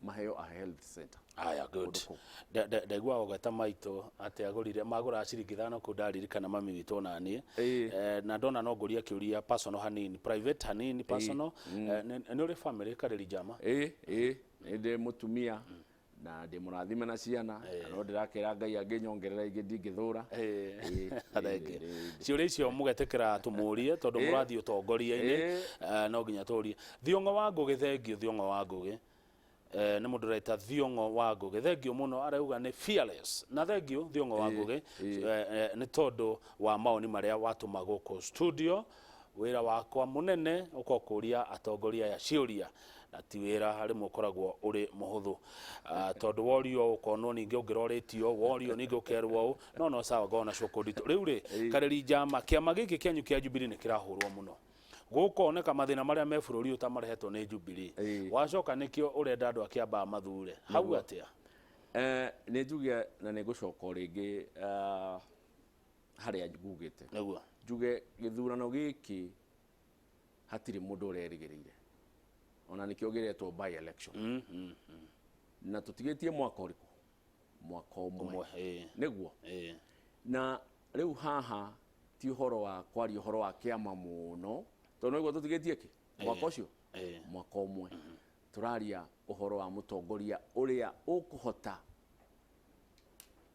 maheo a health center. Aya, good. Kũndũ kũu. Ndaigua ũgweta maitũ atĩ agũrire magũraga ciringi 5 kũu, ndaririkana mami witũ naniĩ. Na ndona no ngũria kĩũria personal hanini, private hanini, personal. Nĩ ũrĩ family, Karĩri Jama? Ĩĩ, nĩ ndĩ mũtumia na ndĩ mũrathime na ciana, na no ndĩrakĩra Ngai angĩnyongerera ingĩ ndingĩthũra. Ĩĩ, Thank you. ĩĩ. Ciũria icio mũgetĩkĩra tũmũrie tondũ mũrathiĩ ũtongoria-inĩ, no nginya tũrie. Thiong'o wa Ngũgĩ, thengiũ. Thiong'o wa Ngũgĩ, nĩ mũndũ ũreta Thiong'o wa Ngũgĩ, thengiũ mũno, arauga nĩ fearless, na thengiũ Thiong'o wa Ngũgĩ, nĩ tondũ wa maoni marĩa watũma gũkũ studio. Wĩra wakwa mũnene ũkorwo kũria atongoria aya ciũria, na ti wĩra rĩmwe ũkoragwo ũrĩ mũhũthũ, tondũ worio ũkonwo ningĩ ũngĩrorĩtio, worio ningĩ ũkerwo ũũ, no sawa, ngorwo na cũkũ nditũ. Rĩu rĩ, Karĩri Njama, kĩama gĩkĩ kĩanyu kĩa Jubilee nĩ kĩrahũrwo mũno, gũkoneka mathĩna marĩa me bũrũri ũyũ ta marehetwo nĩ Jubilee. Wacoka nĩkĩo ũrenda andũ a Kĩambaa mathure hau atĩa? Nĩ njuge na nĩ ngũcoka o rĩngĩ harĩa ngugĩte. Njuge gĩthurano gĩkĩ hatirĩ mũndũ ũrerĩgĩrĩire, ona nĩkĩo gĩretwo by election. Na tũtigĩtie mwaka ũrĩkũ? Mwaka ũmwe. Ũmwe, ĩĩ. Nĩguo. Na rĩu haha ti ũhoro wa kwaria ũhoro wa kĩama mũno, tondũ nĩguo tũtigĩtie kĩ mwaka ũcio, mwaka ũmwe. Tũraria ũhoro wa mũtongoria ũrĩa ũkũhota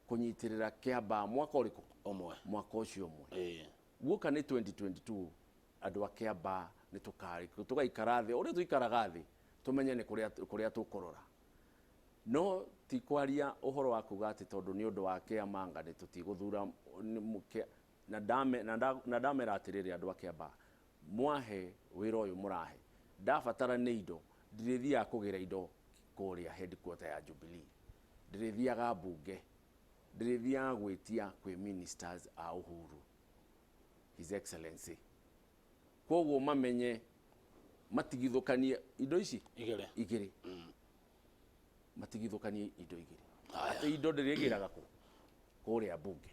kũnyitĩrĩra Kĩambaa mwaka ũrĩkũ? Ũmwe. Mwaka ũcio ũmwe. Guoka nĩ 2022, andũ a Kĩambaa nĩ tũgaikara thĩ ũrĩa tũikaraga thĩ, tũmenye nĩ kũrĩa tũkũrora, no ti kwaria ũhoro wa kuga atĩ tondũ nĩ ũndũ wa kĩama anga nĩ tũtigũthura na ndamera atĩrĩrĩ, andũ a Kĩambaa, mwahe wĩra ũyũ mũrahe, ndabatara nĩ indo, ndirĩthiaga kũgĩra indo kũrĩa headquarter ya Jubilee, ndĩrĩthiaga mbunge, ndĩrĩthiaga gwĩtia kwĩ ministers a Uhuru, His Excellency. Koguo mamenye matigithũkanie indo ici igĩrĩ. Igĩrĩ, matigithũkanie indo igĩrĩ, atĩ indo ndĩrĩgĩraga kũ kũrĩa mbunge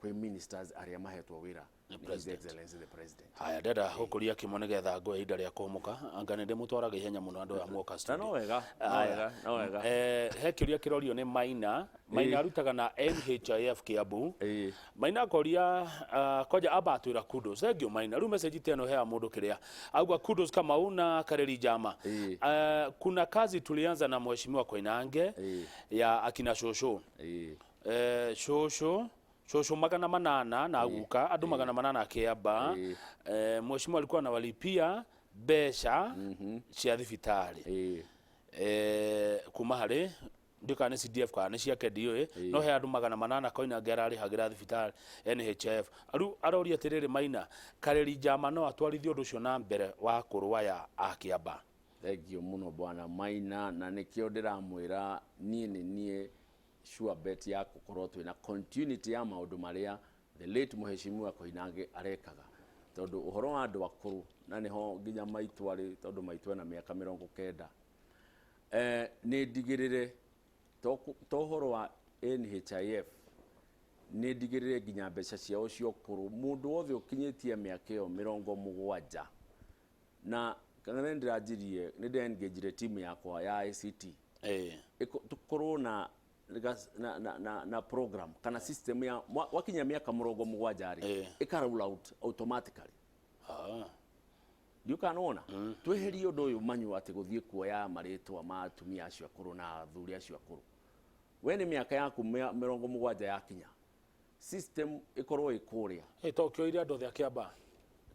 kwĩ ministers arĩa mahetwo wĩra Nĩ nĩ His President. Excellency the President. Haya, ndenda gũkũria kĩmwe nĩgetha ngoe ihinda rĩa kũhũmũka, anga nĩ ndĩmũtwaraga ihenya mũno andũ aya muoka Na studio. no wega, no Haya. wega, no wega. He kĩũria kĩrorio nĩ Maina. Maina arutaga na NHIF Kiambu. Maina akoria, kwanja amba atwĩra kudos, thank you Maina. Rĩu message ta ĩno heaga mũndũ kĩrĩa auga kudos Kamau na Kareri Jama. Kuna kazi tulianza na Mheshimiwa Koinange ya akina shosho, shosho shosho 800 na guka andũ 800 Kĩamba. Mheshimiwa alikuwa anawalipia mbeca cia thibitarĩ kuma harĩ ndiũ kana nĩ CDF kana nĩ ciake ndiũĩ, no he andũ 800 Koinange ararĩhagĩra thibitarĩ NHIF. Rĩu aroria atĩrĩrĩ, Maina, Karĩri Njama no atwarithie ũndũ ũcio na mbere wa kũrũa a Kĩamba? Thank you mũno, bwana Maina, na nĩkĩo ndĩramwĩra niĩ nĩ niĩ sure bet ya gũkorwo twĩna continuity ya maũndũ marĩa the late Mheshimiwa Koinange arekaga. Tondũ ũhoro wa andũ akũrũ na nĩho nginya maitũ arĩ, tondũ maitũ ena mĩaka 90, nĩ ndigĩrĩre to ũhoro wa NHIF, nĩ ndigĩrĩre nginya mbeca ciao cia ũkũrũ, mũndũ wothe ũkinyĩtie mĩaka ĩyo 70, na kana nĩ ndĩranjirie, nĩ ndĩra-engage team yakwa ya ICT, tũkorwo na na program kana system ya wakinya mĩaka 70 rĩ, ĩka roll out automatically. Ndiũ kana nĩwona tweherie ũndũ ũyũ manyu atĩ gũthiĩ kuoya marĩtwa ma atumia acio akũrũ na athuri acio akũrũ. We nĩ mĩaka yaku 70 yakinya, system ĩkorwo ĩ kũrĩa. To kĩoire andũ othe a Kĩambaa,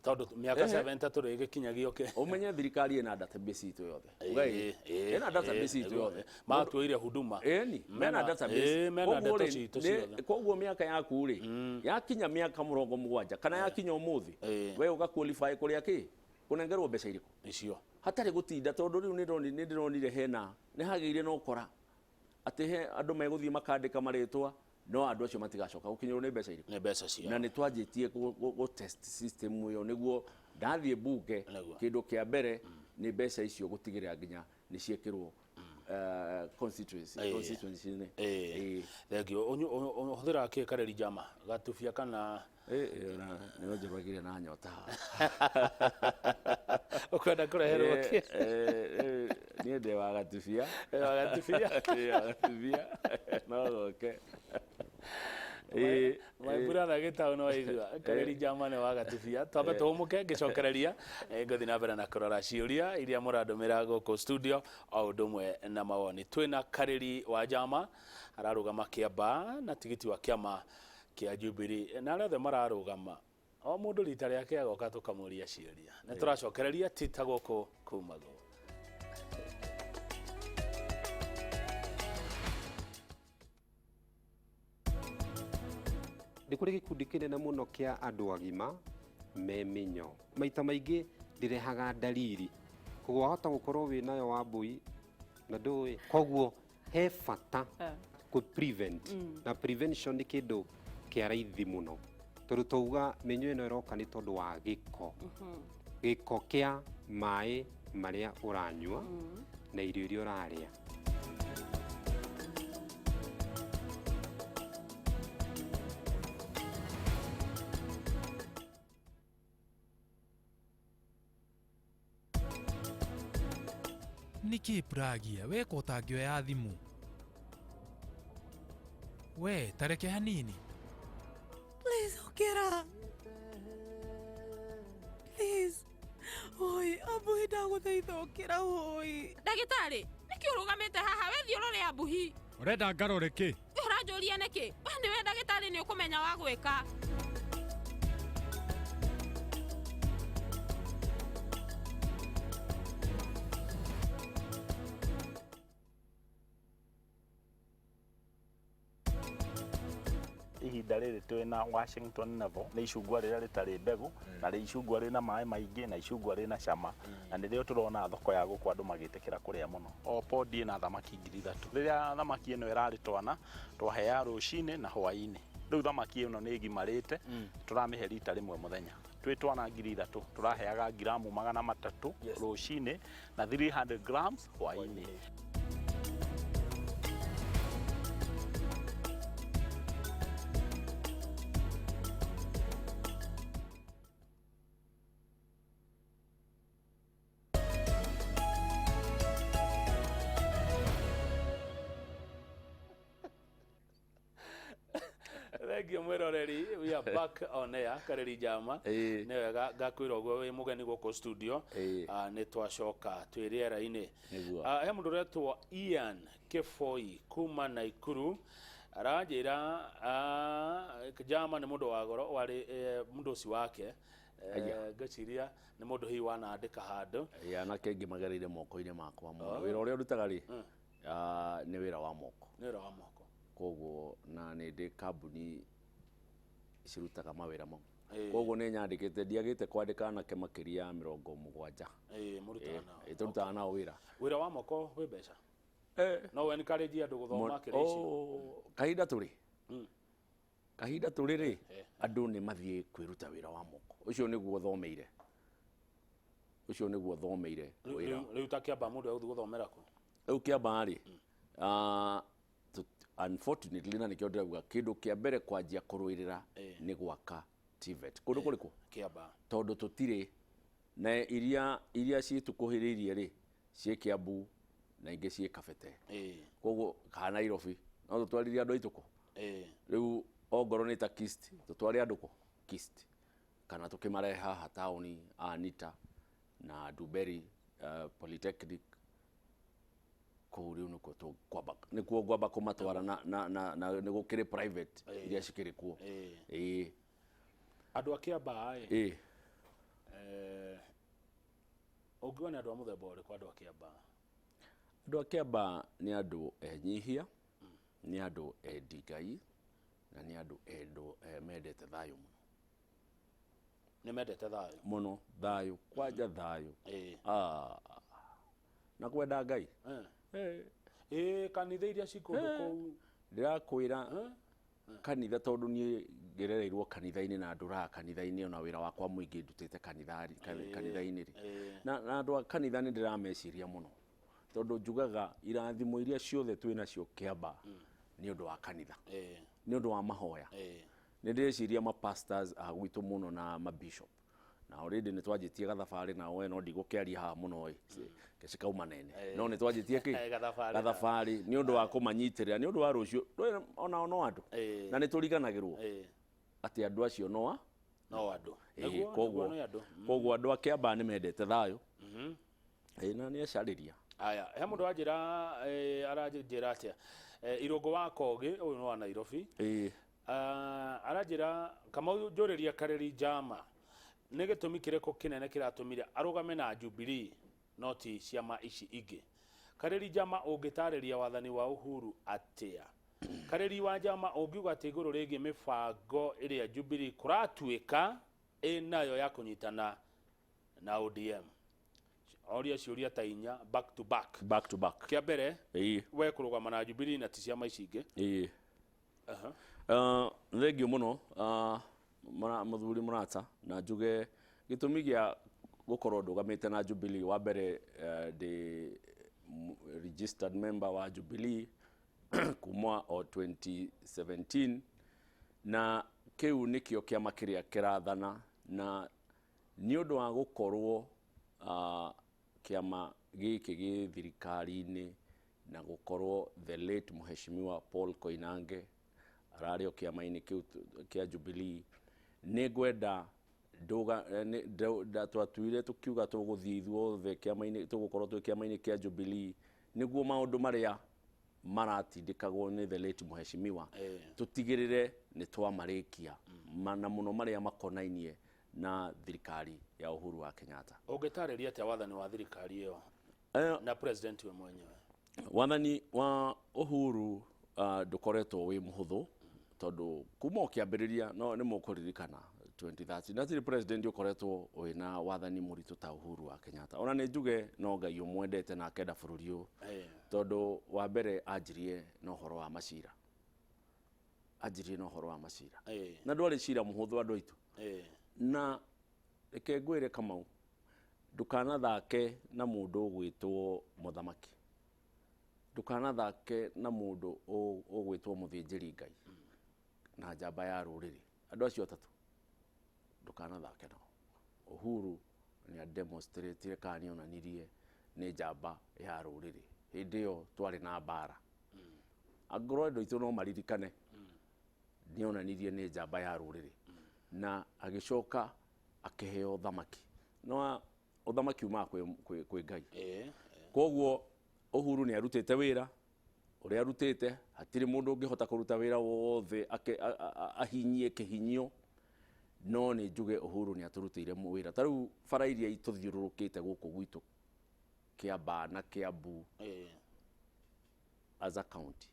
tondũ mĩaka 70 tũrĩ ĩgĩkinyagio kĩ Ũmenye thirikari ĩna database itũ yothe. Ĩna database itũ yothe. Matuire huduma. Ĩni mena database. Mena ndeto citũ ciothe. Koguo mĩaka yaku rĩ, yakinya mĩaka 70 kana yakinya ũmũthĩ, we ũga qualify kũrĩa kĩ kũnengerwo mbeca irĩkũ icio, hatarĩ gũtinda, tondũ rĩu nĩ ndĩronire hena nĩ hagĩire na ũkora atĩ he andũ megũthiĩ makandĩka marĩtwa, no andũ acio matigacoka gũkinyĩrwo nĩ mbeca irĩkũ, nĩ mbeca ciao. Na nĩ twanjĩtie gũ test system ĩyo, nĩguo ndathiĩ bunge kĩndũ kĩa mbere nĩ mbeca icio gũtigĩrĩra nginya nĩ ciĩkĩrwo constituency-inĩ. Thank you. Ũhũthĩraga kĩ Kareri Jama, gatubia kana? Nĩ ũnjũragire na nyota. Ũkwenda kũreherwo kĩ? Niĩ ndĩ wa gatubia. Wa gatubia. Wa gatubia no goke. My brother gĩtaũ no waigua Kareri Jama nĩ wa gatubia. Twambe tũhũmũke, ngĩcokereria ngũthiĩ na mbere na kũrora ciũria iria mũrandũmĩra gũkũ studio o ũndũ ũmwe na mawoni. Twĩna Kareri wa Jama, ararũgama Kĩambaa na tigiti wa kĩama kĩa Jubilee, na arĩa othe mararũgama o mũndũ rita rĩake agoka tũkamũria ciũria. Nĩ tũracokereria tita gũkũ kumagwo. Nĩ kũrĩ gĩkundi kĩnene mũno kĩa andũ agima me mĩnyoo. Maita maingĩ ndĩrehaga ndariri, koguo wahota gũkorwo wĩ nayo Wambui na ndũĩ. Koguo he bata kũ prevent, na prevention nĩ kĩndũ kĩa raithi mũno, tondũ twauga mĩnyoo ĩno ĩroka nĩ tondũ wa gĩko, gĩko kĩa maĩ marĩa ũranyua na irio iria ũrarĩa. Nĩkĩ Pragia weka ũtangĩoya thimũ? We tareke hanini. Please, ũkĩra. Please. Oi, Ambuhi, ndagũthaitha ũkĩra, oi. Ndagĩtarĩ, nĩkĩ ũrũgamĩte haha? We thiĩ ũrore Ambuhi. Ũrenda ngarore kĩ? Ũranjũria nĩkĩ? We nĩwe ndagĩtarĩ, nĩ ũkũmenya wa gwĩka. Ihinda rĩrĩ twĩna Washington Navel, nĩ icungwa rĩrĩa rĩtarĩ mbegũ, na rĩ icungwa rĩna maĩ maingĩ, na icungwa rĩna cama, na nĩrĩo tũrona thoko ya gũkũ andũ magĩtĩkĩra kũrĩa mũno. O pondi ĩna thamaki 3,000. Rĩrĩa thamaki ĩno ĩrarĩ twana, twaheaga rũcinĩ na hwaĩ-inĩ. Rĩu thamaki ĩno nĩ ĩgimarĩte, tũramĩhe rita rĩmwe mũthenya. Twĩ twana 3,000 tũraheaga ngiramu 300 rũcinĩ na 300 grams hwaĩ-inĩ. Thank you, mwiroreri. We are back on air. Kareri Jama, nĩ wega ngakwĩra ũguo wĩ mũgeni gũkũ studio. Nĩ twacoka twĩ rĩera-inĩ. He mũndũ ũretwo Ian Kĩboi kuma Naikuru aranjĩra Jama nĩ mũndũ wa goro warĩ mũndũ ũcio wake. Ngwĩciria nĩ mũndũ hihi wanandĩka handũ. Ĩĩ, anake aingĩ magereire moko-inĩ makwa mũno. Wĩra ũrĩa ndutaga rĩ, nĩ wĩra wa moko. Nĩ wĩra wa moko. Koguo na nĩ ndĩ kambuni cirutaga mawĩra mau. Koguo nĩ nyandĩkĩte, ndiagĩte kwandĩka anake makĩria ya 70. Mũrutaga nao. Tũrutaga nao wĩra. Wĩra wa moko wĩ mbeca? No encourage andũ gũthoma kĩrĩa icio? Kahinda tũrĩ. Kahinda tũrĩ rĩ, andũ nĩ mathiĩ kwĩruta wĩra wa moko. Ũcio nĩguo thomeire, ũcio nĩguo thomeire wĩra. Rĩu ta Kĩambaa mũndũ egũthiĩ gũthomera kũ? Rĩu Kĩambaa rĩ, unfortunately, na nĩkĩo ndĩrauga kĩndũ kĩa mbere kwanjia kũrũĩrĩra nĩ gwaka TVET kũndũ kũrĩkũ? Kĩambaa. Tondũ tũtirĩ na iria ciĩtũkuhĩrĩirie rĩ, ciĩ Kiambu na ingĩ ciĩ Kabete, koguo kana Nairobi, no tũtwarire andũ aitũ kũ? Rĩu ongorwo nĩ ta KIST, tũtware andũ kũ KIST, kana tũkĩmarehe haha taũni Anita na Duberi Polytechnic kũu. Rĩu nĩkuo tũkwamba, nĩkuo ngwamba kũmatwara na nĩ gũkĩrĩ private iria cikĩrĩ kuo. Ĩĩ. Andũ a Kĩambaa ĩ, ũngiuga nĩ andũ a mũthemba ũrĩkũ andũ a Kĩambaa? Andũ a Kĩambaa nĩ andũ enyihia, nĩ andũ endi Ngai, na nĩ andũ endo mendete thayũ mũno. Nĩ mendete thayũ? Mũno, thayũ kwanja, thayũ. Ah, na kwenda Ngai. Ĩĩ, kanitha iria ci kũndũ kũu? Ndĩrakwĩra kanitha, tondũ niĩ ngerereirwo kanitha-inĩ na ndũraga kanitha-inĩ, ona wĩra wakwa mũingĩ ndutĩte kanitha-inĩ rĩ, na andũ a kanitha nĩ ndĩrameciria mũno, tondũ njugaga irathimo iria ciothe twĩ nacio Kĩamba nĩ ũndũ wa kanitha, nĩ ũndũ wa mahoya. Nĩ ndĩreciria ma pastors a gwitũ mũno na ma bishop, na already nĩ twanjĩtie gathabarĩ nao, we no ndigũkĩaria haha mũno ĩ, keci kauma nene, no nĩ twanjĩtie kĩ? Gathabarĩ. Gathabarĩ nĩ ũndũ wa kũmanyitĩrĩra, nĩ ũndũ wa rũciũ. Ndũĩ onao no andũ, na nĩ tũriganagĩrwo atĩ andũ acio no a No andũ. Koguo Nĩguo nĩ andũ. Koguo andũ a Kĩambaa nĩ mendete thayũ. Na nĩ acarĩria. Aya, he mũndũ wanjĩra, aranjĩra atĩa, Irũngũ wa Kogi, ũyũ nĩ wa Nairobi. Ah, aranjĩra Kamau, njũrĩria Karĩri Njama nĩ gĩtũmi kĩrĩkũ kĩnene kĩratũmire arũgame na Jubilee no ti ciama ici ingĩ? Karĩri Njama, ũngĩtarĩria wathani wa Uhuru atĩa? Karĩri wa Njama, ũngiuga atĩ igũrũ rĩgiĩ mĩbango ĩrĩa Jubilee kũratuĩka ĩnayo ya kũnyitana na ODM? Oria ciũria ta inya back to back. Back to back. Kĩa mbere, we kũrũgama na Jubilee na ti ciama ici ingĩ. Aha. Thengiũ mũno, mũthuri mũrata, na njuge gĩtũmi gĩa gũkorwo ndũgamĩte na Jubilee, wa mbere, ndĩ registered member wa Jubilee kuma o 2017, na kĩu nĩkĩo kĩama kĩrĩa kĩrathana, na nĩ ũndũ wa gũkorwo kĩama gĩkĩ gĩ thirikari-inĩ na gũkorwo the late Mheshimiwa Paul Koinange ararĩ o kĩama-inĩ kĩu kĩa Jubilee, nĩ ngwenda ndũga twatuire tũkiuga tũgũthiĩ ithuothe kĩama-inĩ, tũgũkorwo twĩ kĩama-inĩ kĩa Jubilee, nĩguo maũndũ marĩa maratindĩkagwo nĩ the late Mheshimiwa tũtigĩrĩre nĩ twamarĩkia, na mũno marĩa makonainie na thirikari ya Uhuru wa Kenyatta. Ũngĩtarĩria atĩa wathani wa thirikari ĩyo na president we mwenyewe? Wathani wa Uhuru ndũkoretwo wĩ mũhũthũ, tondũ kuma o kĩambĩrĩria, no nĩ mũkũririkana 2013, na tirĩ president ũkoretwo wĩna wathani mũritũ ta Uhuru wa Kenyatta. Ona nĩ njuge no Ngai ũmwendete na akenda bũrũri ũyũ, tondũ wa mbere anjirie na ũhoro wa macira, anjirie na ũhoro wa macira, na ndwarĩ cira mũhũthũ, andũ aitũ. Na reke ngwĩre Kamau, ndũkanathake na mũndũ ũgwĩtwo mũthamaki, ndũkanathake na mũndũ ũgwĩtwo mũthĩnjĩri Ngai na njamba ya rũrĩrĩ. Andũ acio atatũ ndũkanathake nao. Uhuru nĩ ademonstratire kana nĩ onanirie nĩ njamba ya rũrĩrĩ hĩndĩ ĩyo twarĩ na mbara. Angorwo andũ aitũ no maririkane, nĩ onanirie nĩ njamba ya rũrĩrĩ na agĩcoka akĩheo thamaki. No ũthamaki umaga kwĩ Ngai. Koguo Uhuru nĩ arutĩte wĩra ũrĩa arutĩte, hatirĩ mũndũ ũngĩhota kũruta wĩra wothe ahinyie kĩhinyio, no nĩ njuge Uhuru nĩ atũrutĩire wĩra. Ta rĩu bara iria itũthiũrũrũkĩte gũkũ gwitũ Kĩambaa na Kĩambu as a county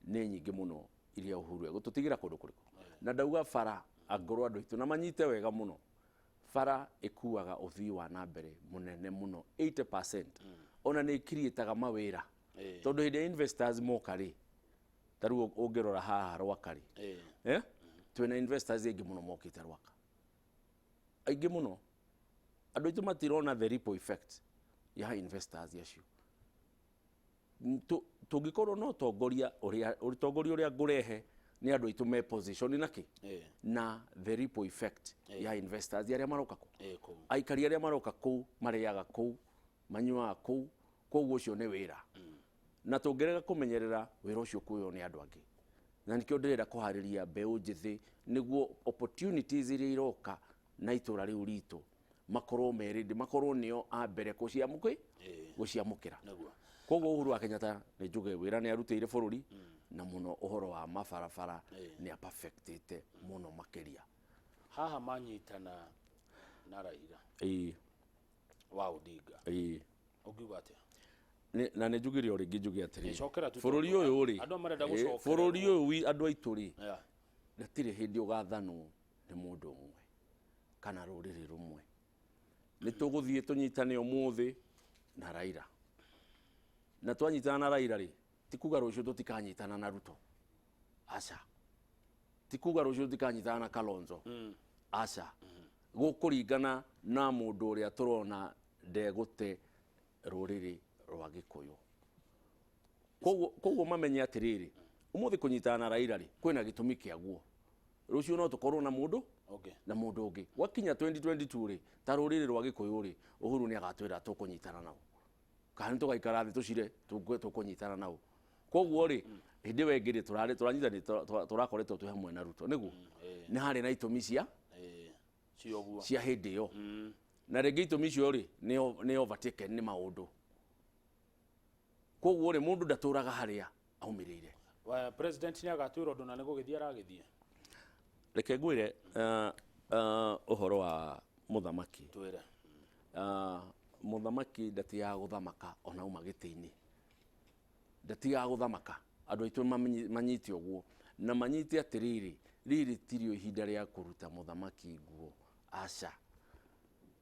nĩ nyingĩ mũno iria Uhuru egũtũtigĩra kũndũ kũrĩkũ. Na ndauga bara, angorwo andũ aitũ na manyite wega mũno, bara ĩkuaga ũthii wa na mbere mũnene mũno, 80%. Ona nĩ ĩkiriĩtaga mawĩra, tondũ hĩndĩ ya investors moka rĩ, Ta rĩu ũngĩrora haha Rwaka rĩ, eh? Twĩna investors aingĩ mũno mokĩte Rwaka, aingĩ mũno. Andũ aitũ matirona the ripple effect ya investors acio. Tũngĩkorwo na ũtongoria ũrĩa, ũtongoria ũrĩa ngũrehe nĩ andũ aitũ me position na kĩ na the ripple effect ya investors arĩa maroka kũ Kũu. Aikari arĩa maroka kũu marĩaga kũu, manyuaga kũu, koguo ũcio nĩ wĩra, na tũngĩrega kũmenyerera wĩra ũcio kuoywo nĩ andũ angĩ. Na nĩkĩo ndĩrenda kũharĩria mbeũ njĩthĩ nĩguo opportunities iria iroka na itũra rĩu ritũ makorwo me ready, makorwo nĩo a mbere gũciamũkĩra. Koguo Uhuru wa Kenyatta, nĩ njuge wĩra nĩ arutĩire bũrũri, na mũno ũhoro wa mabarabara nĩ aperfectĩte mũno makĩria. Haha manyitana na Raila wa Odinga, ũngiuga atĩa? Na nĩ njugire o rĩngĩ, njuge atĩrĩ, Cokera tu bũrũri tondũ ũyũ rĩ, andũ marenda gũcokererwo. Bũrũri ũyũ andũ aitũ rĩ, gũtirĩ hĩndĩ ũgathanwo nĩ mũndũ ũmwe kana rũrĩrĩ rũmwe. Nĩ tũgũthiĩ tũnyitane ũmũthĩ na Raila, na twanyitana na Raila rĩ, ti kuga rũciũ tũtikanyitana na Ruto, aca. Ti kuga rũciũ tũtikanyitana na Kalonzo, aca. Gũkũringana na mũndũ ũrĩa tũrona ndegũte rũrĩrĩ rwa Gĩkũyũ. Koguo mamenye atĩrĩrĩ, ũmũthĩ kũnyitana na Raila rĩ, kwĩna gĩtũmi kĩaguo. Rũciũ no tũkorwo na mũndũ na mũndũ ũngĩ. Gwakinya 2022 rĩ, ta rũrĩrĩ rwa Gĩkũyũ rĩ, Uhuru nĩ agatwĩra tũkũnyitana nao kana nĩ tũgaikara thĩ tũcire tũkũnyitana nao. Koguo rĩ, hĩndĩ ĩyo ĩngĩ rĩ, tũrarĩ tũranyitanĩte, tũrakoretwo twĩ hamwe na Ruto nĩguo nĩ harĩ na itũmi cia Cio ũguo. Cia hĩndĩ ĩyo, na rĩngĩ itũmi icio rĩ, nĩ overtaken nĩ maũndũ. Koguo rĩ, mũndũ ndatũraga harĩa aumĩrĩire. President nĩ agatwĩra ũndũ na nĩ gũgĩthiĩ aragĩthiĩ. Reke ngwĩre ũhoro wa mũthamaki. Twĩre. Mũthamaki ndatigaga gũthamaka ona auma gĩtĩ-inĩ, ndatigaga gũthamaka. Andũ aitũ manyite ũguo na manyite atĩrĩrĩ, rĩrĩ tirio ihinda rĩa kũruta mũthamaki nguo, aca.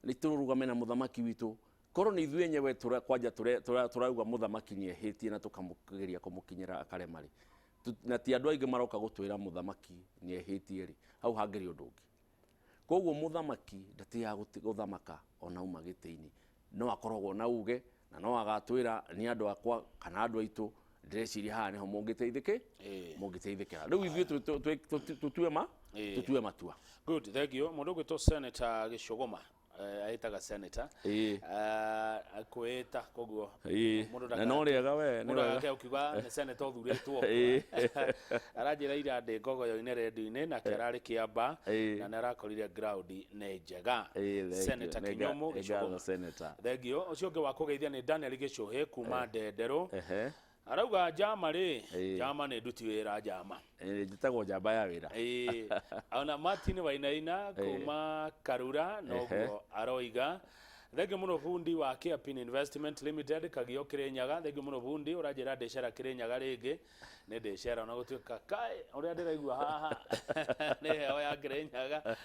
Nĩ tũrũgame na mũthamaki witũ. Korwo nĩ ithuĩ enyewe kwanja tũrauga mũthamaki nĩ ehĩtie na tũkamũgeria kũmũkinyĩra akarema rĩ, na ti andũ aingĩ maroka gũtwĩra mũthamaki nĩ ehĩtie rĩ, hau hangĩrĩ ũndũ ũngĩ. Koguo mũthamaki ndatigaga gũthamaka ona auma gĩtĩ-inĩ. No akoragwo na uge na no agatwĩra, nĩ andũ akwa kana andũ aitũ, ndĩreciria haha nĩho mũngĩteithĩke, mũngĩteithĩkĩra. Rĩu ithuĩ tũtue ma tũtue matua. Good, thank you. Mũndũ ũgwĩtwo Senator Gĩcũgũma, ĩtaga senator kwĩta koguo mũndũ Na no rĩega we nĩ mũndũ wega. Ndagake ũkiuga nĩ senator ũthurĩtwo. Aranjĩra ira ndĩ ngogoyo-inĩ redio-inĩ nake ararĩ Kĩamba na nĩ arakorire ground nĩ njega. Thank you. Senator Nĩ Kinyomo nĩ ngatho, Gĩcũgũma. Senator. Thank you. Ũcio ũngĩ wa kũgeithia nĩ Daniel Gĩcũhĩ kuma Ndenderũ. Arauga njama rĩ, njama nĩ nduti wĩra njama. Njĩtagwo njamba ya wĩra. Ona Martin Wainaina kuma Karura noguo aroiga. Thengiũ mũno bundi wa Carepin Investment Limited, Kagio Kirinyaga. Thengiũ mũno bundi, ũranjĩra ndĩcera Kirinyaga rĩngĩ. Nĩ ndĩcera ona gũtuĩka kai ũrĩa ndĩraigua haha nĩ heho ya Kirinyaga.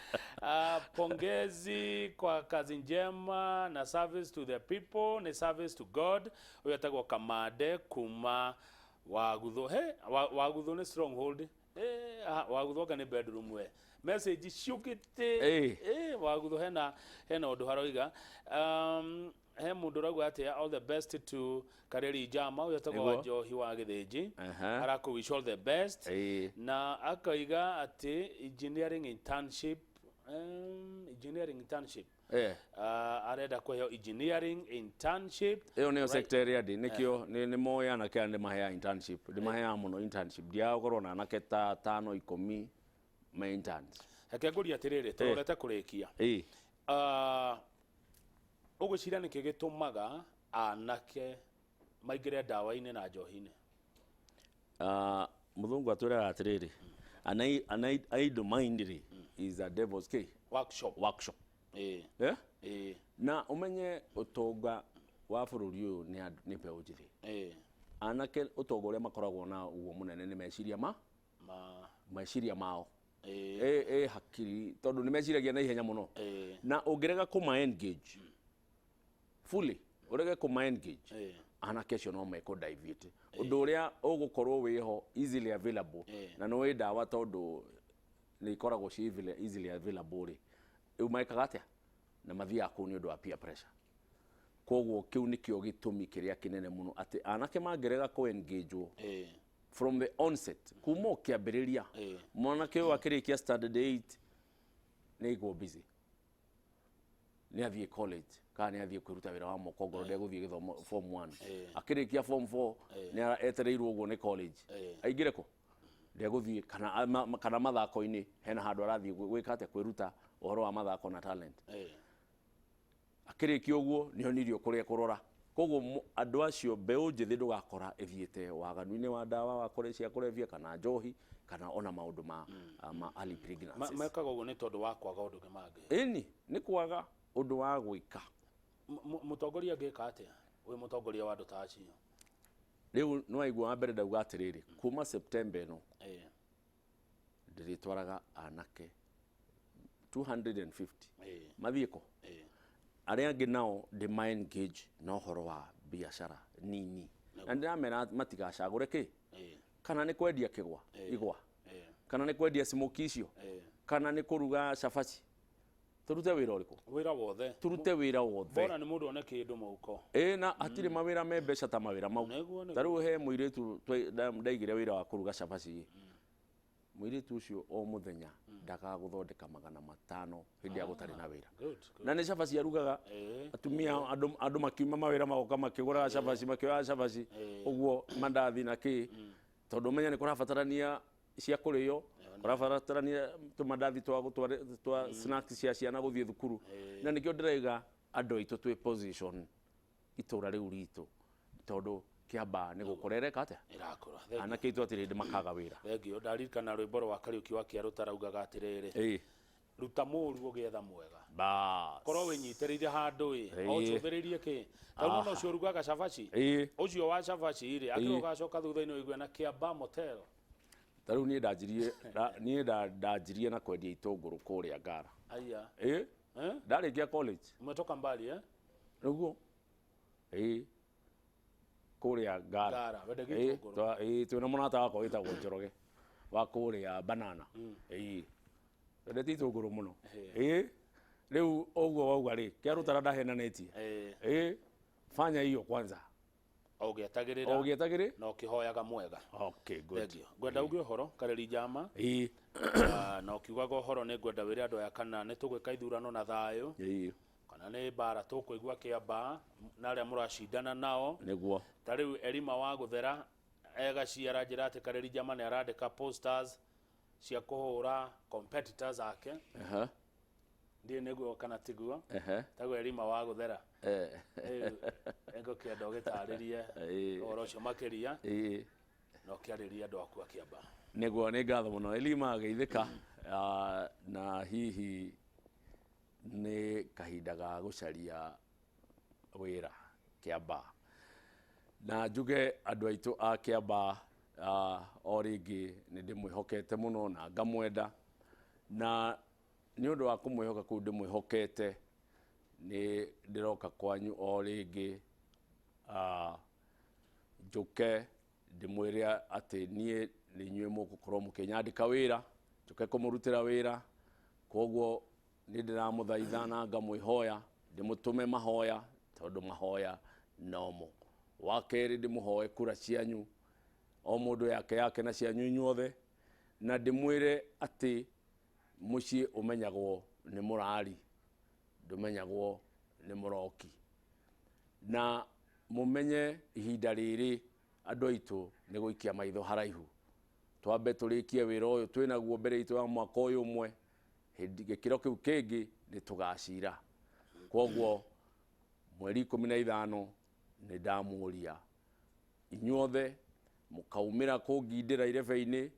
Pongezi kwa kazi njema na service to the people, ni service to God. Ũyũ etagwo Kamande kuma Wagutho. He Wagutho nĩ stronghold. Wagutho anga nĩ bedroom we. Message ciũkĩte. Wagutho hena ũndũ haroiga. He mũndũ ũrauga atĩa, all the best to Kareri Jama. Ũyũ etagwo Wanjohi wa Gĩthĩnji. Arakũ wish all the best. Na akoiga atĩ engineering internship, engineering internship. Arenda kũheo engineering internship. Ĩyo nĩyo sector ĩrĩa ndĩ nĩkĩo nĩ moĩ anake aya ndĩmaheaga internship, ndĩmaheaga mũno internship. Ndiaga gũkorwo na anake ta tano, 10 me interns. Reke ngũrie atĩrĩrĩ, tũrorete kũrĩkia. Ũgwĩciria nĩkĩ gĩtũmaga anake maingĩre ndawa-inĩ na njohi-inĩ? Mũthũngũ atwĩraga atĩrĩrĩ, an idle mind rĩ is a devil's key. Workshop. Workshop. Eh? Na ũmenye ũtonga wa bũrũri ũyũ nĩ mbeũ njĩthĩ. Anake ũtonga ũrĩa makoragwo na guo mũnene nĩ meciria ma meciria mao. Ĩ hakiri, tondũ nĩ meciragia na ihenya mũno. Na ũngĩrega kũma engage fully, ũrege kũma engage, Anake acio no mekũ deviate ũndũ ũrĩa ũgũkorwo wĩho easily available, na nĩ wĩ ndawa tondũ nĩ ikoragwo ci easily available rĩ, rĩu mekaga atĩa? Na mathiaga kũu nĩ ũndũ wa peer pressure. Koguo kĩu nĩkĩo gĩtũmi kĩrĩa kĩnene mũno atĩ anake mangĩrega kũ engage from the onset, kuma o kĩambĩrĩria, mwanake ũyũ akĩrĩkia standard 8 nĩ aigwo busy, nĩ athiĩ college kana nĩ athiĩ kwĩruta wĩra wa moko ngoro ndegũthiĩ gĩthomo form 1. Akĩrĩkia form 4 nĩ etereirwo ũguo nĩ college aingĩre kũ ndegũthiĩ kana kana mathako-inĩ, hena handũ arathiĩ gwĩka atĩa, kwĩruta ũhoro wa mathako na talent. Akĩrĩkia ũguo nĩ onirio kũrĩa kũrora. Koguo andũ acio, mbeũ njĩthĩ, ndũgakora ĩthiĩte waganu-inĩ wa ndawa wa kũrĩa cia kũrebia kana njohi kana ona maũndũ ma early pregnancies. Mekaga ũguo nĩ tondũ wa kwaga ũndũ ũngĩ mangĩ? Ĩni, nĩ kwaga ũndũ wa gwĩka. Mũtongoria angĩka atĩa wĩ mũtongoria wa andũ ta acio? Rĩu nĩ waigua, wa mbere ndauga atĩrĩrĩ, kuma September ĩno ndĩrĩtwaraga anake 250 mathiĩ kũ arĩa angĩ nao ndĩma engage na ũhoro wa biacara nini, na ndĩramera matigacagũre kĩ, kana nĩ kwendia kĩgwa igwa, kana nĩ kwendia smokie icio, kana nĩ kũruga cabaci, tũrute wĩra ũrĩkũ? Wĩra wothe. Tũrute wĩra wothe. Bora nĩ mũndũ one kĩndũ mũhuko. Ĩ, na hatirĩ mawĩra me mbeca ta mawĩra mau. Nĩguo. Ta rĩu he mũirĩtu ndaigire wĩra wa kũruga cabaci. Mũirĩtu ũcio o mũthenya ndagaga gũthondeka 500 hĩndĩ ya gũtarĩ na wĩra. Good, good. Na nĩ cabaci arugaga. Atumia, andũ makiuma mawĩra magoka makĩgũraga cabaci, makĩoyaga cabaci ũguo, mandathi na kĩ, tondũ ũmenye nĩ kũrabatarania cia kũrĩo, kũrabatarania tũmandathi twa gũtwara twa snacks cia ciana gũthiĩ thukuru. Na nĩkĩo ndĩraiga andũ aitũ twĩ position itũra rĩu ritũ, tondũ Kĩambaa nĩ gũkũra ĩreka atĩa? Ĩrakũra. Thengiũ. Anake aitũ hatirĩ hĩndĩ makaga wĩra. Thengiũ. Ndaririkana rwĩmbo rwa Kariũki wa Kĩarũ taraugaga atĩrĩrĩ, ruta mũru ũgĩetha mwega. Bas. Korwo wĩnyitĩrĩire handũ ĩ, o ũcũthĩrĩrie kĩ ta nona ũcio ũrugaga cabaci, ũcio wa cabaci rĩ, akĩrwo ũgacoka thutha-inĩ ũigue na Kĩamba Motel. Ta rĩu niĩ ndanjirie niĩ ndanjirie na kwendia itũngũrũ kũrĩa Ngara. Aya. Ĩ. Eh? Ndarĩkia college. Umetoka mbali, eh? Nĩguo, ĩ, kũrĩa Ngara. Ngara, wendagia itũngũrũ. Ĩ, twĩna mũrata wakwa wĩtagwo Njoroge wa kũrĩa Banana. Ĩ, twendete itũngũrũ mũno. Ĩ, rĩu ũguo wauga rĩ, kĩarũtara ndahenanĩtie. Ĩ, fanya hiyo kwanza. O ũgĩetagĩrĩra. O ũgĩetagĩrĩ. Na ũkĩhoyaga mwega. Okay, good. Thengiũ. Ngwenda uge ũhoro Kareri Njama. Ah, na ũkiugaga ũhoro nĩ ngwenda wĩre andũ aya kana nĩ tũgwĩka ithurano na thayũ kana nĩ mbara tũkũigua Kĩambaa na arĩa mũracindana nao. Ta rĩu Erima wa gũthera egaciara njĩra atĩ Kareri Njama nĩ arandĩka posters cia kũhũra competitors ake. Ndiĩ nĩguo kana tiguo. Taguo Erima wa gũthera. Rĩu nĩngũkĩenda ũgĩtarĩrie ũhoro ũcio makĩria na ũkĩarĩrie andũ aku a Kĩambaa. Nĩguo, nĩ ngatho mũno Elima. Geithĩka. Ah, na hihi nĩ kahinda ga gũcaria wĩra Kĩambaa, na njuge andũ aitũ a Kĩambaa, o rĩngĩ nĩ ndĩmwĩhokete mũno na ngamwenda, na nĩ ũndũ wa kũmwĩhoka kũu ndĩmwĩhokete, nĩ ndĩroka kwanyu o rĩngĩ, njũke ndĩmwĩre atĩ niĩ nĩ inyuĩ mũgũkorwo mũkĩnyandĩka wĩra, njũke kũmũrutĩra wĩra. Koguo nĩ ndĩramũthaitha na ngamwĩhoya ndĩmũtũme mahoya, tondũ mahoya nomo. Wa kerĩ, ndĩmũhoe kura cianyu, o mũndũ yake yake na cianyu inyuothe, na ndĩmwĩre atĩ mũciĩ ũmenyagwo nĩ mũrari, ndũmenyagwo nĩ mũroki. Na mũmenye ihinda rĩrĩ andũ aitũ nĩ gũikia maitho haraihu, twambe tũrĩkie wĩra ũyũ twĩnaguo mbere itũ ya mwaka ũyũ ũmwe, hĩndĩ gĩkĩro kĩu kĩngĩ nĩ tũgacira. Koguo mweri 15 nĩ ndamũria inyuothe mũkaumĩra kũngindĩra irebe-inĩ,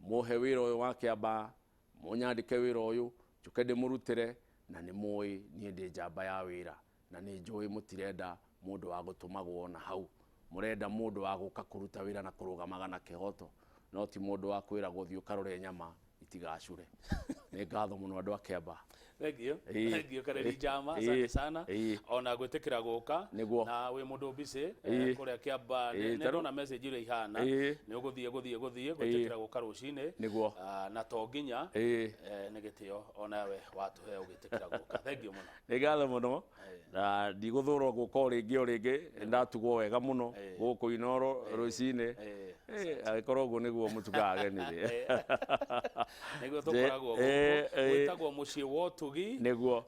mũhe wĩra ũyũ wa Kĩambaa, mũnyandĩke wĩra ũyũ njũke ndĩmũrutĩre. Na nĩ mũĩ niĩ ndĩ njamba ya wĩra, na nĩ njũĩ mũtirenda mũndũ wa gũtũmagwo na hau, mũrenda mũndũ wa gũka kũruta wĩra na kũrũgamaga na kĩhoto, no ti mũndũ wa kwĩragwo thiĩ ũkarore nyama itigacure. Nĩ ngatho mũno andũ a Kĩamba. Thank you. Ĩĩ. Thank you, Kareri Jama. Asante sana ona gwĩtĩkĩra gũka na wĩ mũndũ busy kũrĩa Kĩamba. Nĩ ndona message iria ihana nĩ ũgũthiĩ gũthiĩ gũthiĩ gwĩtĩkĩra gũka rũcinĩ. Na to nginya nĩ gĩtĩo onawe watũhe ũgĩtĩkĩra gũka. Thank you mũno. Nĩ ngatho mũno na ndigũthũrwo gũka o rĩngĩ o rĩngĩ. Ndatugwo wega mũno gũkũ Inoro rũcinĩ. Angĩkorwo ũguo nĩguo mũtugaga ageni rĩ. Nĩguo tũkoragwo gũkũ, gwĩtagwo mũciĩ wa ũtugi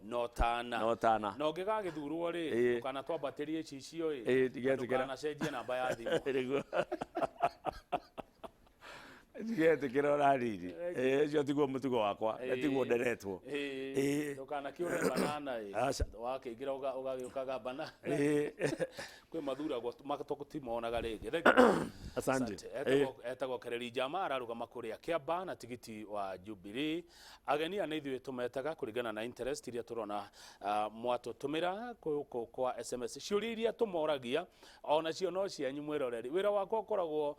na ũtana. Na ũtana. Na ũngĩgagĩthurwo rĩ, ndũkanatwambatĩrie icicio ĩ. Ĩĩ, ndigetĩkĩra. Ndũkanacenjie namba ya thimũ. Nĩguo, ndigetĩkĩra ona nini. Ũcio tiguo mũtugo wakwa na tiguo nderetwo. Ndũkanakĩũre banana ĩ. Aca. Wakĩingĩra ũgagĩũkaga banana. Kwĩ mathuragwo tũtimonaga rĩngĩ. Thank you. Asante. Etagwo Kereri Jama, ararũgama kũrĩa Kĩamba na tigiti wa Jubilee. Ageni aya nĩ ithuĩ tũmetaga kũringana na interest iria tũrona mwatũtũmĩra gũkũ kwa SMS. Ciũria iria tũmoragia onacio no cianyu mwĩroreri. Wĩra wakwa ũkoragwo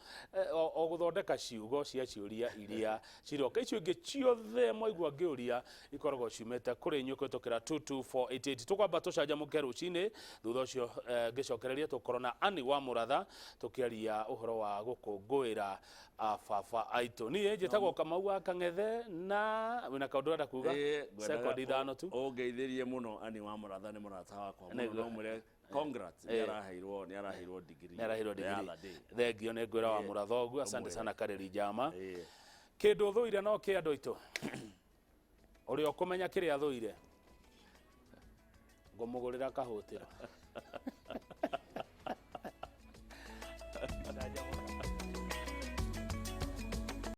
o gũthondeka ciugo cia ciũria iria ciroka. Icio ingĩ ciothe mwaigua ngĩũria ikoragwo ciumĩte kũrĩ inyuĩ kũhĩtũkĩra 22488. Tũkwamba tũcanjamũke rũcinĩ, thutha ũcio ngĩcokereria tũkorwo na Annie wa Mũratha tũkĩaria ũhoro wa gũkũngũĩra baba aitũ. Niĩ njĩtagwo Kamau wa Kang'ethe, na wĩna kaũndũ ũrenda kuga? Sekondi 5 tu. Ũngeithĩrie mũno Ani wa Mũratha, nĩ mũrata wakwa mũno. No mwĩre congrats, nĩ araheirwo degree. Nĩ araheirwo the degree. other day. Thengio, nĩ ngwĩra wa Mũratha ũguo. Asante sana, Kareri Jama. Kĩndũ ũthũire no kĩ andũ aitũ ũrĩa ũkũmenya kĩrĩa athũire, ngũmũgũrĩra kahũtĩro.